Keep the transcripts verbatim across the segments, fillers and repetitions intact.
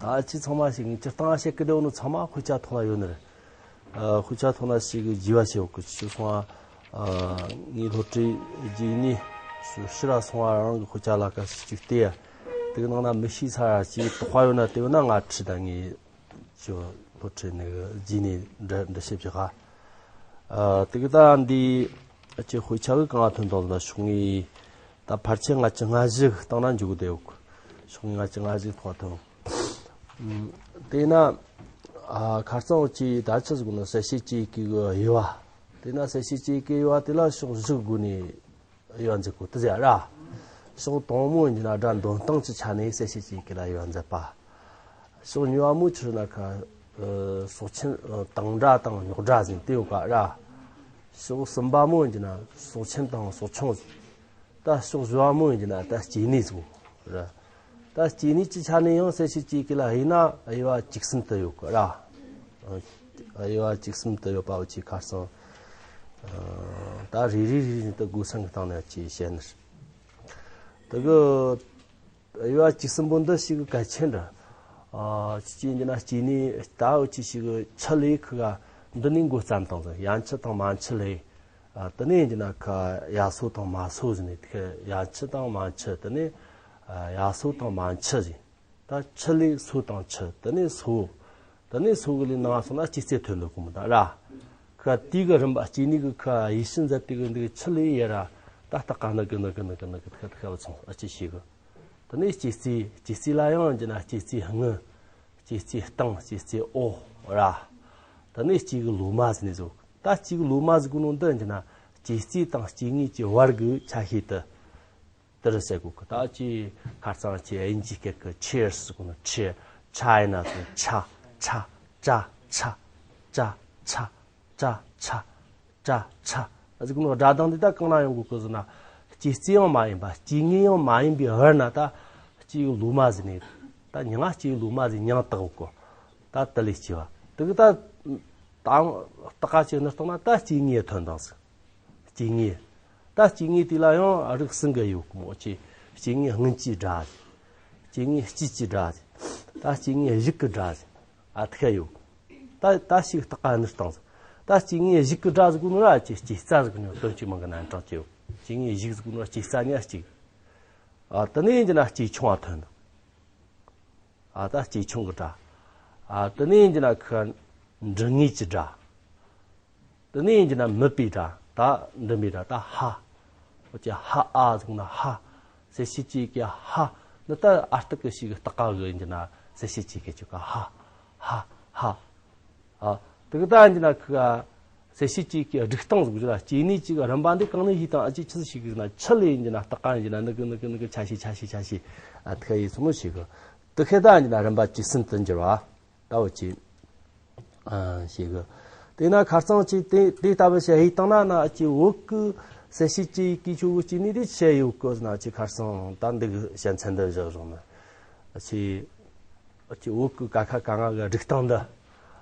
ད་ཅི་ཚང་མ་ཞིག་ངས་སྤྱིར་བཏང་བཤད་ཀི་དེ་འོ་ནི་ཚང་མ་དཔེ་ཆ་ཐོག་ན་ཡོད་ནི་རེད། ཨ། དཔེ་ཆ་ཐོག་ན་ཞིག་རྒྱས་པ་བྱེད་འོ་གི་ཅི་སོང་ཨ། ངའི་སློབ་གྲྭའི་རྗེས་ནས་ཕྱི་ར་སོང་བ་རང་གི་དཔེ་ཆ་ལ་ཁ་ཞིག་ཅིག་བལྟས་ཡ། དེ་གི་ནང་ན་མི་ཤེས་ས་ར་ཅིག་དོགས་པ་ཡོད་ན་དེ་ཡོད་ན་ང་ཁྲིད་ད། ངས་ཅོ་སློབ་ཁྲིད་ནི་གི་རྗེས་ནས་འདྲི་འདྲི་བྱེད་བྱེད་ག་ཨ། དེ་གི་ད་འདི་ཅི་དཔེ་ཆ་གི་གང་ཐོན་དོ་ལ་ཤོག་ངས་ད་ཕལ་ཆེར་ལྔ་བཅུ་ང་བཞི་གི་སྟེང་ན་འཇུག་བསྡད་ཡོད་གི། ཤོག་ངས་ལྔ་བཅུ་ང་བཞི་ཐོག་ཐོན། དེས་ན་ཨ་ཁ་རྩང་ཅི་ད་ཆི་ཟིག་ནི་གསལ་བྱེད་ཅིག་གི་དབྱེ་བ། དེས་ན་གསལ་བྱེད་ཅིག་གི་དབྱེ་བ་དེ་ལ་ཕྱོགས་བཞི་སྒོ་ནས་དབྱེ་བ་འཛིན་དགོས་དེ་ཟེར་ར། ཕྱོགས་དང་པོ་ཡིན་ན་སྒྲ་འདོན་སྟངས་ཀྱི་ཆ་ནས་གསལ་བྱེད་ཅིག་གི་ལ་དབྱེ་བ་འཛིན་པ། ཕྱོགས་གཉིས་པ་མོ་ཆི་ན་ཁ་སྲོག་ཆེན་དྭངས་སྒྲ་དང་རྙོག་སྒྲ་ཟིན་དེ་ཡོད་ཀ་ར། ཕྱོགས་གསུམ་པ་མོ་ཡིན་ན་སྲོག་ཆེན་དང་སྲོག་ཆུང་ཟིན། ད་ཕྱོགས་བཞི་བ་མོ་ཡིན་ན་ད་སྐྱེ་གནས་ཟིན་ར། ད་སྐྱེ་གནས་ཀྱི་ཆ་ནས་ཡང་གསལ་བྱེད་ཅིག་གི་ལ་དབྱེ་ན་དབྱེ་བ་བཅུ་གསུམ་དུ་ཡོད་ཀ་ར། དབྱེ་བ་བཅུ་གསུམ་དུ་ཡོད་པ་བོ་ཅིག་ཁ་སང་། ད་རེ་རེ་རེ་རེ་དུ་སྒོ་སྲུང་གི་སྟེང་ནས་ཅིག་བཤད་ནི་རེད། དེ་གི་དབྱེ་བ་བཅུ་གསུམ་པོ་འདི་ཞིག་གལ་ཆེན་འདྲ། ཨ། ཅི་ཅི་ཡིན་ན་སྐྱེ་གནས་ད་འུ་ཅི་ཞིག་ཆུ་ལས་ཁུ་ག་འདི་ནས་འགོ་བརྩམས་དང་ཟིན། ཡན་ཆུ་དང་མན་ཆུ་ལས། ཨ། དེ་ནས་ཡིན་ན་ཁ་ཡ་སོ་དང་མ་སོ་ཟིན་ནས་དེ་ཡན་ཆུ་དང་མན་ཆུ། དེ་ནས་ཨ་ཡ་སོ་དང་མན་ཆུ་ཟིན། ད་ཆུ་ལས་སོ་དང་ཆུ། དེ་ནས་སོ། དེ་ནས་སོ་གི་ལས་ནང་སོང་ན་སྐྱེ་ཚེ་ཐོན་འདུག་གོ་མི་ད་ར། ཁ་དེ་གི་རིམ་པ་སྐྱེ་གནས་གི་ཁ་ཡེ་ཤུ་མཛད་དེ་གི་འདི་གི་ཆུ་ལས་ཡེ་ར། ད་ལྟ་ག་ནི་གི་ནི་གི་ནི་གི་ནི་གི་ཁ་ཁ་བ་ཚོང་ཨ་ཅི་ཞིག་གི། དེ་ནས་སྐྱེ་ཚེ། སྐྱེ་ཚེ་ལ་ཡང་འཇི་ན་སྐྱེ་ཚེ་དངུལ། སྐྱེ་ཚེ་སྟེང་། སྐྱེ་ཚེ་འོ་ར། དེ་ནས་སྐྱེ་གི་ལོ་མ་ཟིན་ནས་ཟོ། ད་སྐྱེ་གི་ལོ་མ་ཟིན་གོ་ནོ་འདི་འཇི་ན་སྐྱེ་ཚེ་དང་སྐྱེ་དངོས་ཀྱི་བར་གི་ཆ་ཤས་དུ། དེར་ཟེར་གོ་གི། ད་ཅི་ཁ་རྩང་ཅི་དབྱིན་ཇིའི་སྐད་ཀྱི་ཆེར་ཟེར་གོ་ནོ་ཆེར། ཆ་ཡིན་ན་ཟེར་ཆ། ཆ། ཆ། ཆ། ཆ། ཆ། ཆ། ཆ། ཆ། ཟེར་གོ་ནོ་སྒྲ་གདངས་འདི་ད་གང་ན་ཡོང་གོ་གི་ཟེར་ན། སྐྱེ་རྩེ་ཡང་མ་ཡིན་པ། སྐྱེ་དངོས་ཡང་མ་ཡིན་པའི་བར་ན་ད་སྐྱེ་ཡུལ་ལོ་མ་ཟིན་ནས། ད་མྱིང་ང་སྐྱེ་ཡུལ་ལོ་མ་ཟིན་མྱིང་བཏགས་གོ། ད་དེ་ལས་སྐྱེ་བ་དེ་གི་ད། ད་རྟགས་ཀ་ཅིག་ནི་རྟོགས་ན་ད་སྐྱེ་དངོས་ཐོན་དང་ཟེར། སྐྱེ་དངོས། ད་སྐྱེ་དངོས་དེ་ལ་ཡང་རིགས་གསུམ་གི་ཡོད་གི་མོ་ཆེ། སྐྱེ་དངོས་སྔོན་གྱི་སྒྲ། སྐྱེ་དངོས་དཔྱིད་ཀྱི་སྒྲ། ད་སྐྱེ་དངོས་གཞུག་གི་སྒྲ། ཨ་ཐུག་ཡོད། ད་ད་ཞིག་རྟགས་ཀ་ནི་སྟངས། ད་སྐྱེ་དངོས་གཞུག་གི་སྒྲ་ཟེར་གོ་ནོ་ར་ཅི་སྐྱེ་རྩ་ཟེར་གོ་ནོ་དོན་གཅིག་མང་གི་ནང་དྲངས་ཀྱི་ཡོད། སྐྱེ་དངོས་གཞུག་ཟེར་གོ་ནོ་སྐྱེ་རྩ་ཉག་གཅིག་ཨ་དེ་ནས་འདི་ན་སྐྱེ་ཆུང་བ་ཐོན། ཨ་ད་སྐྱེ་ཆུང་གི་སྒྲ། ཨ་དེ་ནས་འདི་ན་ཁ་འབྲི་ངེས་ཀྱི་སྒྲ། དེ་ནས་ཡིན་གྱི་ན་མིད་པའི་སྒྲ། ད་འབྲི་མོའི་སྒྲ། ད་ཧ། འོ་ཀྱི་ཧ་ཨ་ཟེར་ན་ཧ། གསལ་བྱེད་ཅིག་གི་ཧ། འདི་ལྟར་ཨ་རྟགས་ཀྱི་ཞིག་རྟགས་ཀ་གི་ཡིན་གྱི་ན་གསལ་བྱེད་ཅིག་གི་ཅིག་ག་ཧ། ཧ། ཧ། ཨ། དེ་གི་ད་ཡིན་གྱི་ན་ཁི་ག་གསལ་བྱེད་ཅིག་གི་སྒྲིག་སྟངས་ཟེར་གྱི་ན་སྐྱེ་གནས་ཅིག་རིམ་པ་འདི་གང་ནས་ཤེས་དང་ཨ་ཅི་ཆི་ཟིག་ཤེས་གི་ན་ཆུ་ལས་ཡིན་གྱི་ན་རྟགས་ཀ་ཡིན་གྱི་ན་ནི་གི་ནི་གི་ནི་གི་ཆ་ཤས་ཆ་ཤས་ཆ་ཤས་ཨ་དེ་ག་ཡིན་སོང་ནོ་ཤེས་གི། དེ་ཁེ་ད་ཡིན་གྱི་ན་རིམ་པ་ཅིག་སུན་དུ་འགྱུར་བ། ད་འོ་ཅི། ཨ་ཞེས་གི། དེས་ན་ཁ་རྩང་ཅི་དེ་དེ་ལྟ་བུ་ཞེས་ཡིག་བཏང་ན་ན་ཅི་བོད་ཀྱི་གསལ་བྱེད་ཅི་ཡི་གི་ཆུ་བོ་ཅི་ནི་དེ་ཆེ་ཡོད་གི་ན་ཅི་ཁ་རྩང་ད་འདི་གི་ཞལ་མཚན་འདི་བཞག་རོགས་ན། ཨ་ཅི། ཨ་ཅི་བོད་ཀྱི་ཀ་ཁ་ག་ང་གི་སྒྲིག་སྟངས་འདི།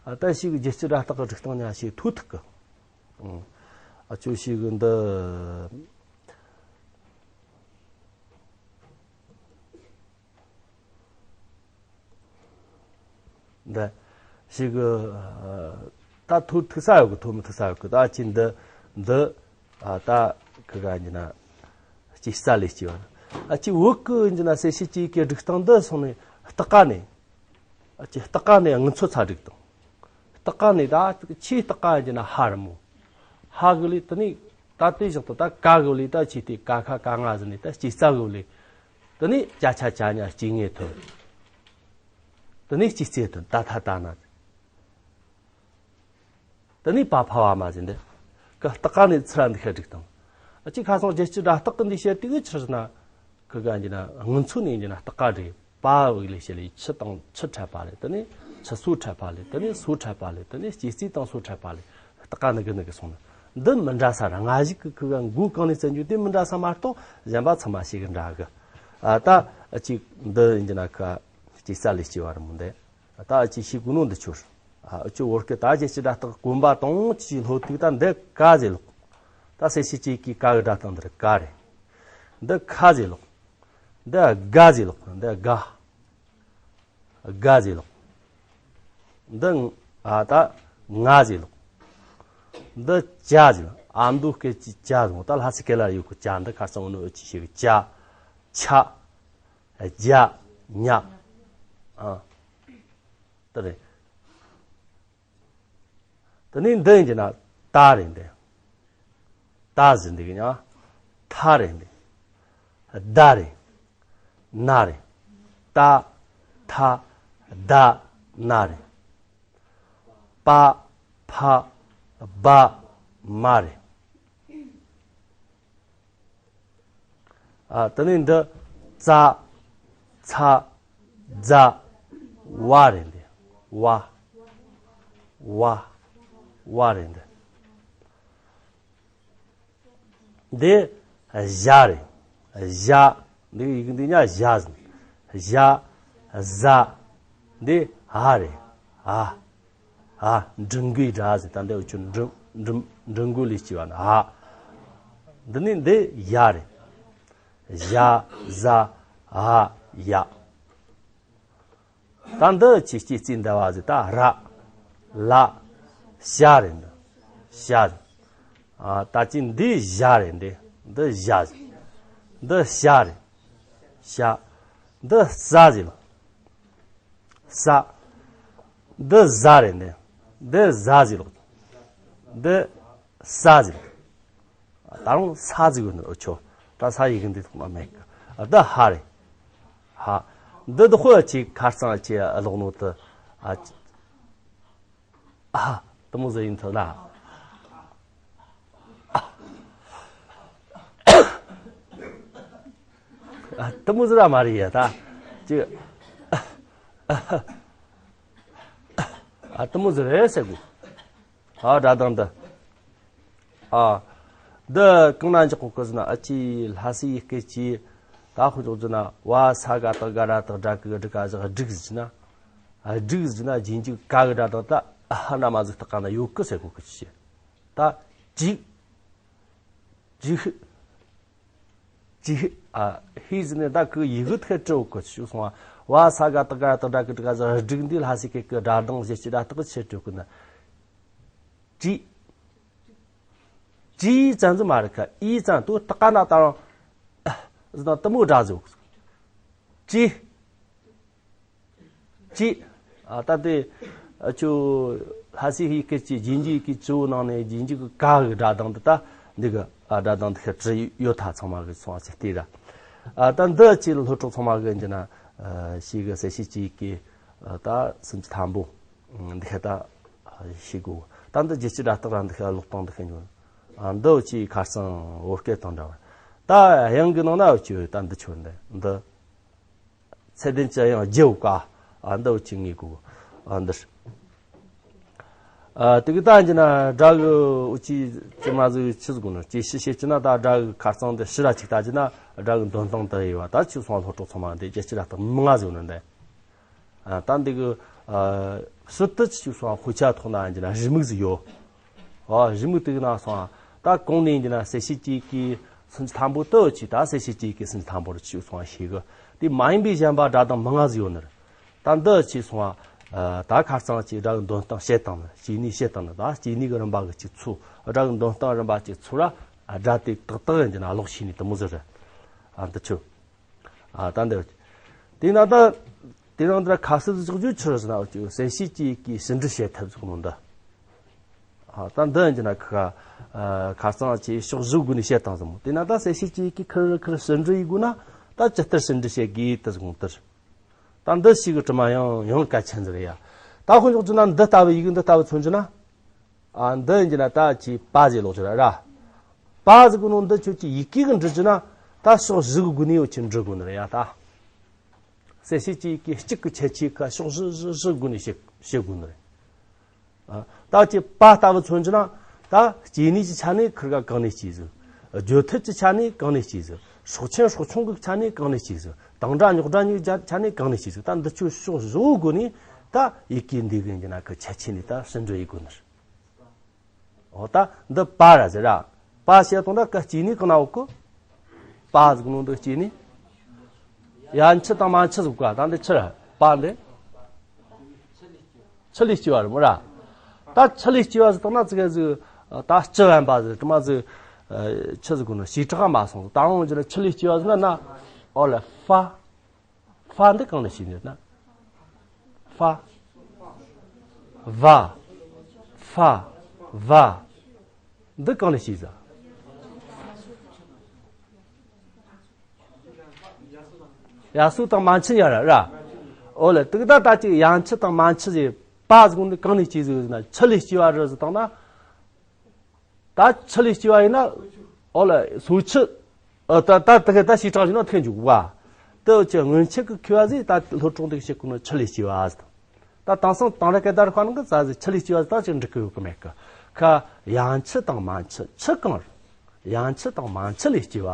ཨ་ད་ཞིག་རྒྱལ་སྤྱི་སྒྲ་རྟགས་ཀྱི་སྒྲིག་སྟངས་ཉག་ཞིག་ཐུག་ཐུག་གི། ཨ་ཅོ་ཞིག་གི་འདི། འདི། ཞིག་གི། ད་ཐུག་ཐུག་ས་ཡོད་གི། ཐུག་མི་ཐུག་ས་ཡོད་གི། ད་ཅི་འདི། འདི། ཨ་ད་གི་ག་ཡིན་ན། སྐྱེ་རྩ་ལས་སྐྱེ་བ། ཨ་ཅི་བོད་གི་ཡིན་ན་གསལ་བྱེད་ཅིག་གི་སྒྲིག་སྟངས་འདི་སོང་ནས་རྟགས་ཀ་ནས། ཨ་ཅི་རྟགས་ཀ་ནས་ངུ་ཚོ་ཚ་སྒྲིག་དང་། རྟགས་ཀ་ནས་ད་ཆེ་རྟགས་ཀ་ཡིན་ན་ཧ་རི་མོ། ཧ་གི་ལས་དེ་ནས་ད་དེ་བཞག་ཏུ་ད་ཀ་གི་ལས་ད་ཆེ་དེ་ཀ་ཁ་ག་ང་ཟེར་ནས་ད་སྐྱེ་རྩ་གི་ལས། དེ་ནས་ཅ་ཆ་ཅ་ཉ་སྐྱེ་དངོས་ཐོན། དེ་ནས་སྐྱེ་རྩེ་ཐོན། ད་ཐ་ད་ན། དེ་ནས་པ་ཕ་བ་མ་ཟིན་ཏེ། ཀ་རྟགས་ཀ་ནས་ཚུར་འདི་ཤ་སྒྲིག་དང་། ཨ་ཅི་ཁ་སང་རྒྱལ་སྤྱི་སྒྲ་རྟགས་ཀྱི་འདི་བཤད་དེ་གི་ཕྱིར་ན། ཀི་ག་འདི་ན་སྔོན་ཚུད་ནས་འདི་ན་རྟགས་ཀ་རེད། པ་བི་ལས་བཤད་ལས་ཆུ་དང་ཆུ་འཕྲད་པ་ལས། དེ་ནས་ཆུ་སོ་འཕྲད་པ་ལས། དེ་ནས་སོ་འཕྲད་པ་ལས། དེ་ནས་སྐྱེ་རྩེ་དང་སོ་འཕྲད་པ་ལས། རྟགས་ཀ་ནི་གི་ནི་གི་སོང་ན། འདི་མི་འདྲ་ས་ར་ང་ཞིག་གི་ཁུ་ག་མགོ་གང་ནས་བཙན་རྒྱུ་དེ་མི་འདྲ་ས་མ་གཏོགས་གཞན་པ་ཚང་མ་ཞིག་གི་འདྲ་གི། ཨ་ད་ཨ་ཅིག་འདི་ཡིན་གྱི་ན་ཁ་སྐྱེ་རྩ་ལས་སྐྱེ་བ་རེད་མོ་འདི། ད་ཨ་ཅིག་ཤེས་དགོས་ནོ་འདི་ཆོར། ཨ་ཅོ་བོར་གི་ད་རྒྱལ་སྤྱི་སྒྲ་རྟགས་གོམ་པ་དང་ཅི་ལྷོ་ཐིག་ད་འདི་ཀ་ཟེར་ལོག་ད་གསལ་བྱེད་ཅིག་གི་ཀ་གི་སྒྲ་རྟགས་འདི་ར་ཀ་རེད། འདི་ཁ་ཟེར་ལོག་འདི་ག་ཟེར་ལོག་འདི་ག་ག་ཟེར་ལོག་འདི་ཨ་ད་ང་ཟེར་ལོག་འདི་ཅ་ཟེར་ལོག་ཨ་མདོ་སྐད་ཀྱི་ཅ་ཟེར་ལོག་ད་ལྷ་སའི་སྐད་ལ་ཡོད་གི་ཅ་འདི་ཁ་སང་འུ་ནི་འུ་ཅི་ཞིག་ཅ། ཆ། རྒྱ། ཉ། ཨ། དེ་རེད། དེ་ནས་འདི་ཡིན་གྱི་ན་ཏ་རེད་འདི། ཏ་ཟེར་འདི་གི་ཉ། ཐ་རེད་འདི། ད་རེད། ན་རེད། ཏ། ཐ། ད། ན་རེད། པ། ཕ། བ། མ་རེད། ཨ། དེ་ནས་འདི་ཙ། ཚ། ཛ། ཝ་རེད་འདི། ཝ། ཝ། ཝ་རེད་འདི། འདི་ཞ་རེད། ཞ། འདི་ཡི་གེ་འདི་ཉ་ཞ་ཟེར། ཞ། ཟ། འདི་འ་རེད། འ། ཨ། འགྲེང་བུའི་སྒྲ་ཟེར། ད་འདི་འུ་ཆོ་འགྲེང་འགྲེང་འགྲེང་བུ་ལས་སྐྱེ་བ་ན་ཨ། འདི་ནི་འདི་ཡ་རེད། ཡ། ཟ། འ། ཡ། ད་འདི་ཆི་སྐྱེ་རྩིས་འདི་བ་ཟེར། ད་ར། ལ། ཤ་རེད་འདི། ཤ་རེད། ཨ། ད་ཅི་འདི་ཞ་རེད་འདི། འདི་ཞ་ཟེར། འདི་ཤ་རེད། ཤ། འདི་ས་ཟེར་ལ། ས། འདི་ཟ་རེད་འདི། འདི་ཟ་ཟེར་ལོག་འདི་ས་ཟེར་ལོག་ད་རུང་ས་ཟེར་གི་འདི་འུ་ཆོ། ད་ས་ཡི་གེ་འདི་ཐོག་མ་མེད་གི་འདི་ཧ་རེད། ཧ། འདི་འདི་ཁོ་ཆེ་ཁ་རྩང་ཆེ་ཀློག་ནོ་དེ། ཨ། ཨ། དེ་མོ་ཟིག་ཡིན་ཐུབ་ན། ཨ། དེ་མོ་ཟིག་ར་མ་རེད་ཡ་ད། ཅིག་ཨ། དེ་མོ་ཟིག་རེད་ཟེར་གོ་ཨ། སྒྲ་གདངས་འདི། ཨ། འདི་གང་ན་འཇོག་གོ་གི་ཟེར་ན། ཨ་ཅེ། ལྷ་སའི་སྐད་ཀྱི་ད་ཁོ་འཇོག་ཟེར་ན། བ་ས་ག་བཏགས་སྒ་ར་བཏགས་སྒྲ་གི་སྒྲ་ག་ཟེར་སྒྲིག་ཟེར་ན། ཨ། སྒྲིག་ཟེར་ན་རྗེས་འཇུག་ག་གི་སྒྲ་གདངས་ད་ཨ་ཧ་ན་མ་ཟིག་བཏགས་ག་ན་ཡོད་གི་ཟེར་གོ་གི་ཅི། ད་ཅིག་ཅིག་ཅིག་ཨ། ཧི་ཟེར་ནས་ད་གི་ཡི་གེ་ཐད་སྤྲོད་གི་ཞུ་སོང་བ། བ་ས་ག་བཏགས་སྒ་ར་བཏགས་སྒྲ་གི་སྒྲ་ག་ཟེར་སྒྲིག་འདི་ལྷ་སའི་སྐད་ཀྱི་སྒྲ་གདངས་གཞི་ཆེ་སྒྲ་བཏགས་ཆེ་སྤྲོད་གི་ན། ཅི། ཅི་ཙམ་ཟིག་མ་རེད་ཁ། ཨི་ཙམ་དུ་བཏགས་ག་ན་ད་རུང་ཨ་ཟེར་ན་དེ་མོ་སྒྲ་ཟིག་ཅི། ཅི། ཨ། ད་དེ་ཨ་ཆོ་ལྷ་སའི་ཡི་གེ་ཀྱི་རྗེས་འཇུག་ཡི་གེ་བཅུ་བོ་ནང་ནས་རྗེས་འཇུག་གི་ག་གི་སྒྲ་གདངས་འདི་ད་འདི་གི་ཨ་སྒྲ་གདངས་འདི་ཤེས་བྱ་ཡོད་ཐ་ཚང་མ་གི་སོང་བ་ཞིག་ལྟོས་ར། ཨ། ད་འདི་ཆེ་སློབ་གྲོགས་ཚང་མ་གི་འཇི་ན་ཨ་ཞིག་གི་གསལ་བྱེད་ཀྱི་ཡི་གེ་ཨ་ད་སུམ་ཅུ་ཐམ་པོ་འདི་ཤ་ད་ཤེས་དགོས། ད་འདི་རྒྱལ་སྤྱིའི་སྒྲ་རྟགས་ར་འདི་ཤ་ཀློག་སྟངས་འདི་ཤ་འཇོག་ཨ། འདི་ཆེ་ཁ་སང་བོད་སྐད་དང་འདྲ་བ། ད་དབྱངས་གི་ནང་ན་འུ་ཆོ་ད་འདི་ཆོ་འདི་འདི། ཚད་ལྡན་གྱི་དབྱངས་བརྗེ་བོ་ཀ་ཨ་འདི་བོ་ཅིག་ངེས་དགོས། ཨ་འདི། ཨ། དེ་གི་ད་འཇི་ན་སྒྲ་གི་འུ་ཅི་ཅི་མ་ཟིག་ཆི་ཟིག་དགོས་ན་ཅི་ཤི་ཤེས་ཀྱི་ན། ད་སྒྲ་གི་ཁ་རྩང་དེ་ཤི་ར་ཅིག་ད་ཅི་ན་སྒྲ་གི་འདོན་སྟངས་དེ་ཡོད་བ། ད་ཆི་སོང་སློབ་གྲོགས་ཚང་མ་འདི་རྒྱལ་སྤྱི་སྒྲ་རྟགས་མང་ང་ཟིག་ཡོད་ན་འདི། ཨ། ད་འདི་གི་ཨ་ཟུར་དུ་ཅི་སོང་དཔེ་ཆ་ཐོག་ན་འཇི་ན་རེའུ་མིག་ཟིག་ཡོད། ཨ། རེའུ་མིག་དེ་གི་ན་སོང་ད་གོང་ནས་འཇི་ན་གསལ་བྱེད་ཀྱི་གི་སུམ་ཅུ་ཐམ་པོ་དུ་ཅི་ད་གསལ་བྱེད་ཀྱི་གི་སུམ་ཅུ་ཐམ་པོ་རུ་ཅི་སོང་ཤེས་གི། དེ་མ་ཡིན་པའི་གཞན་པ་སྒྲ་གདངས་མང་ང་ཟིག་ཡོད་ནི་རེད། ད་འདི་ཅི་སོང་ཨ། ད་ཁ་རྩང་ཅི་སྒྲ་གི་འདོན་སྟངས་བཤད་སྟངས་ནི་སྐྱེ་གནས་བཤད་སྟངས་ནི་ད་སྐྱེ་གནས་གི་རིམ་པ་གི་ཅིག་ཚུལ། སྒྲ་གི་འདོན་སྟངས་རིམ་པ་ཅིག་ཚུལ་ར་སྒྲ་དེ་ཏག་ཏག་ཡིན་གྱི་ན་ཀློག་ཤེས་ནི་དེ་མོ་ཟིག་རེད། ཨ། འདི་ཆོ། ཨ། ད་འདི། དེ་ན་ད་དེ་རིང་འདི་ཁ་གསལ་ཟིག་རྒྱུ་ཆི་རེད་ཟེར་ན་འུ་ཅོ་གསལ་བྱེད་ཀྱི་ཡི་གེ་ཟིན་བྲིས་བྱེད་ཐབས་ཟིག་ནོ་འདི། ཨ། ད་འདི་ཡིན་གྱི་ན་ཁ་ཁ་རྩང་ཅི་ཕྱོགས་བཞི་སྒོ་ནས་བཤད་སྟངས་ཟིག་མོ། དེ་ན་ད་གསལ་བྱེད་ཀྱི་ཡི་གེ་ཁེར་ཁེར་ཟིན་བྲིས་ཡི་དགོས་ན་ད་ཇི་ལྟར་ཟིན་བྲིས་བྱེད་དགོས་དེ་ཟིག་མོ་དེར། ད་འདི་ཞིག་གི་དྲི་མ་ཡང་ཡང་གལ་ཆེན་ཟིག་རེད་ཡ། ད་ཁོ་འཇོག་རྒྱུ་ན་འདི་ལྟ་བུ་ཡི་གེ་འདི་ལྟ་བུ་མཚོན་རྒྱུ་ན། ཨ། འདི་ཡིན་གྱི་ན་ད་ཅི་པ་ཟེར་ལོག་ཅི་ར་ར། པ་ཟེར་གོ་ནོ་འདི་ཁྱོད་ཀྱི་ཡི་གེ་གི་འབྲི་རྒྱུ་ན་ད་ཕྱོགས་བཞི་གི་སྒོ་ནས་འུ་ཅོ་འབྲི་དགོས་ནི་རེད་ཡ་ད། གསལ་བྱེད་ཀྱི་ཡི་གེ་གཅིག་གི་ཁྱད་ཆོས་ཁ་ཕྱོགས་བཞི་བཞི་བཞི་སྒོ་ནས་བཤད་བཤད་དགོས་ནི་རེད། ཨ། ད་ཅི་པ་ལྟ་བུ་མཚོན་རྒྱུ་ན་ད་སྐྱེ་གནས་ཀྱི་ཆ་ནས་ཁིར་ག་གང་ནས་སྐྱེས་ཟིག་བརྗོད་ཐབས་ཀྱི་ཆ་ནས་གང་ནས་སྐྱེས་ཟིག་སྲོག་ཆེན་སྲོག་ཆུང་གི་ཆ་ནས་གང་ནས་སྐྱེས་ཟིག་དྭངས་སྒྲ་རྙོག་སྒྲ་གཉིས་ཀྱི་ཆ་ནས་གང་ནས་སྐྱེས་ཟིག་ད་འདི་ཆོ་ཕྱོགས་བཞི་བོ་སྒོ་ནས་ད་ཡི་གེ་འདི་གི་ཡིན་གྱི་ན་ཁི་ཁྱད་ཆོས་ནས་ད་ཟིན་བྲིས་ཡི་དགོས་ནི་རེད། འོ་ད་འདི་པ་ར་ཟེར་ར། པ་བཤད་དང་ད་ཀ་སྐྱེ་གནས་གང་ན་འོག་གི། པ་ཟིག་ནང་འདི་སྐྱེ་གནས། ཡ་མཆུ་དང་མ་མཆུ་ཟིག་ག་ད་འདི་ཆི་ར་པ་འདི། ཆུ་ལས་སྐྱེ་བ་རེད་མོ་ར། ད་ཆུ་ལས་སྐྱེ་བ་ཟེར་བཏང་ན་ཙི་གེ་ཟིག་ད་སྤྱི་བན་པ་ཟིག་དྲི་མ་ཟིག་ཆུ་ཟིག་གོ་ནི་ཞིག་གྲགས་མ་སོང་། ད་འོང་རྒྱུ་ན་ཆུ་ལས་སྐྱེ་བ་ཟེར་ན་ན། ཨོ་ལེ་ཧྥ། ཧྥ་འདི་གང་ནས་ཤེས་ནི་ན། ཧྥ། ཝ། ཧྥ། ཝ། འདི་གང་ནས་ཤེས་ཟ། ཡ་སུ་དང་མན་ཆུ་ཡ་ར་ར། ཨོ་ལེ་དུག་ད་ད་ཅིག་ཡན་ཆུ་དང་མན་ཆུ་ཟེར་པ་ཟིག་འདི་གང་ནས་སྐྱེས་ཟིག་ཟེར་ན་ཆུ་ལས་སྐྱེ་བ་རེད་ཟེར་བཏང་ན། ད་ཆུ་ལས་སྐྱེ་བ་ཡིན་ན། ཨོ་ལེ་སོ་ཆུ། ཨ་ད་ད་དེ་ག་ད་ཞིག་གྲགས་བྱུང་ན་ཐེན་འཇུག་བ། དེ་ཆུ་སྔོན་ཆད་ཀྱི་མཁས་པ་ཟིག་ད་ལྷོ་དྲུང་དུ་བཤད་གོ་ནོ་ཆུ་ལས་སྐྱེ་བ་ཟེར། ད་དེང་སང་དེང་རབས་སྐད་བརྡ་རིག་པ་ནང་གི་ཙ་ཟིག་ཆུ་ལས་སྐྱེ་བ་ཟེར་ད་ཅིག་འགྲིག་གི་ཡོད་གི་མེད་གི། ཁ་ཡན་ཆུ་དང་མན་ཆུ་ཆུ་གང་རེད། ཡན་ཆུ་དང་མན་ཆུ་ལས་སྐྱེ་བ་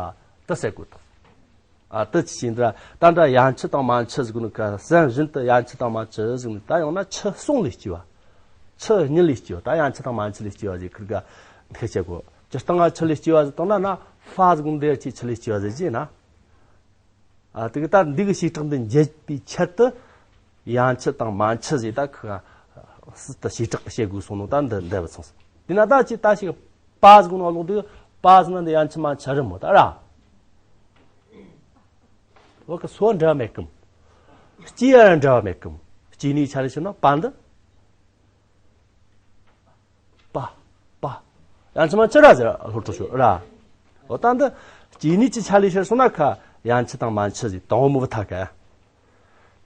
དེ་ཟེར་གོ་ཐུབ། ཨ་དེ་ཅི་ཞིག་འདྲ་ད་འདྲ་ཡན་ཆུ་དང་མན་ཆུ་ཟེར་གོ་ནོ་ཁ་སེམས་བཞིན་དུ་ཡན་ཆུ་དང་མན་ཆུ་ཟེར་ནི་ད་ཡང་ན་ཆུ་གསུམ་ལས་སྐྱེ་བ། ཆུ་གཉིས་ལས་སྐྱེ་བ། ད་ཡན་ཆུ་དང་མན་ཆུ་ལས་སྐྱེ་བ་ཟེར་ཁིར་ག་འདི་བྱེད་གོ། སྤྱིར་བཏང་ང་ཆུ་ལས་སྐྱེ་བ་ཟེར་བཏང་ན་ན་ཧྥ་ཟེར་གོ་འདི་ཅི་ཆུ་ལས་སྐྱེ་བ་ཟེར་གྱི་ན། ཨ་དེ་གི་ད་འདི་གི་བྱེ་བྲག་འདི་འབྱེད་པའི་ཆེད་དུ། ཡན་ཆུ་དང་མན་ཆུ་ཟེར་ད་ཁི་སྲིད་དུ་བྱེ་བྲག་བཤད་དགོས་སོང་ནོ་ད་འདི་འདི་བ་ཚང་སོང་། དེ་ན་ད་ཅི་ད་ཞིག་པ་ཟེར་གོ་ནོ་ལོག་དེ་གི་པ་ཟེར་ན་འདི་ཡན་ཆུ་མན་ཆུ་རེད་མོ་ད་ར། བ་གི་སོ་འདྲ་མེད་གམ། སྐྱེ་ཡ་འདྲ་མེད་གམ། སྐྱེ་ནི་ཆ་ནི་ཤི་ན་པ་འདི། པ། པ། ཡན་ཆུ་མན་ཆུ་ར་ཟེར་ལྷོ་ཕྲུག་ཤོ་ར། འོ་ད་འདི། སྐྱེ་ནི་ཅི་ཆ་ལས་ཤར་སོང་ན་ཁ་ཡན་ཆུ་དང་མན་ཆུ་ཟེར་དང་མོ་བ་ཐ་ག་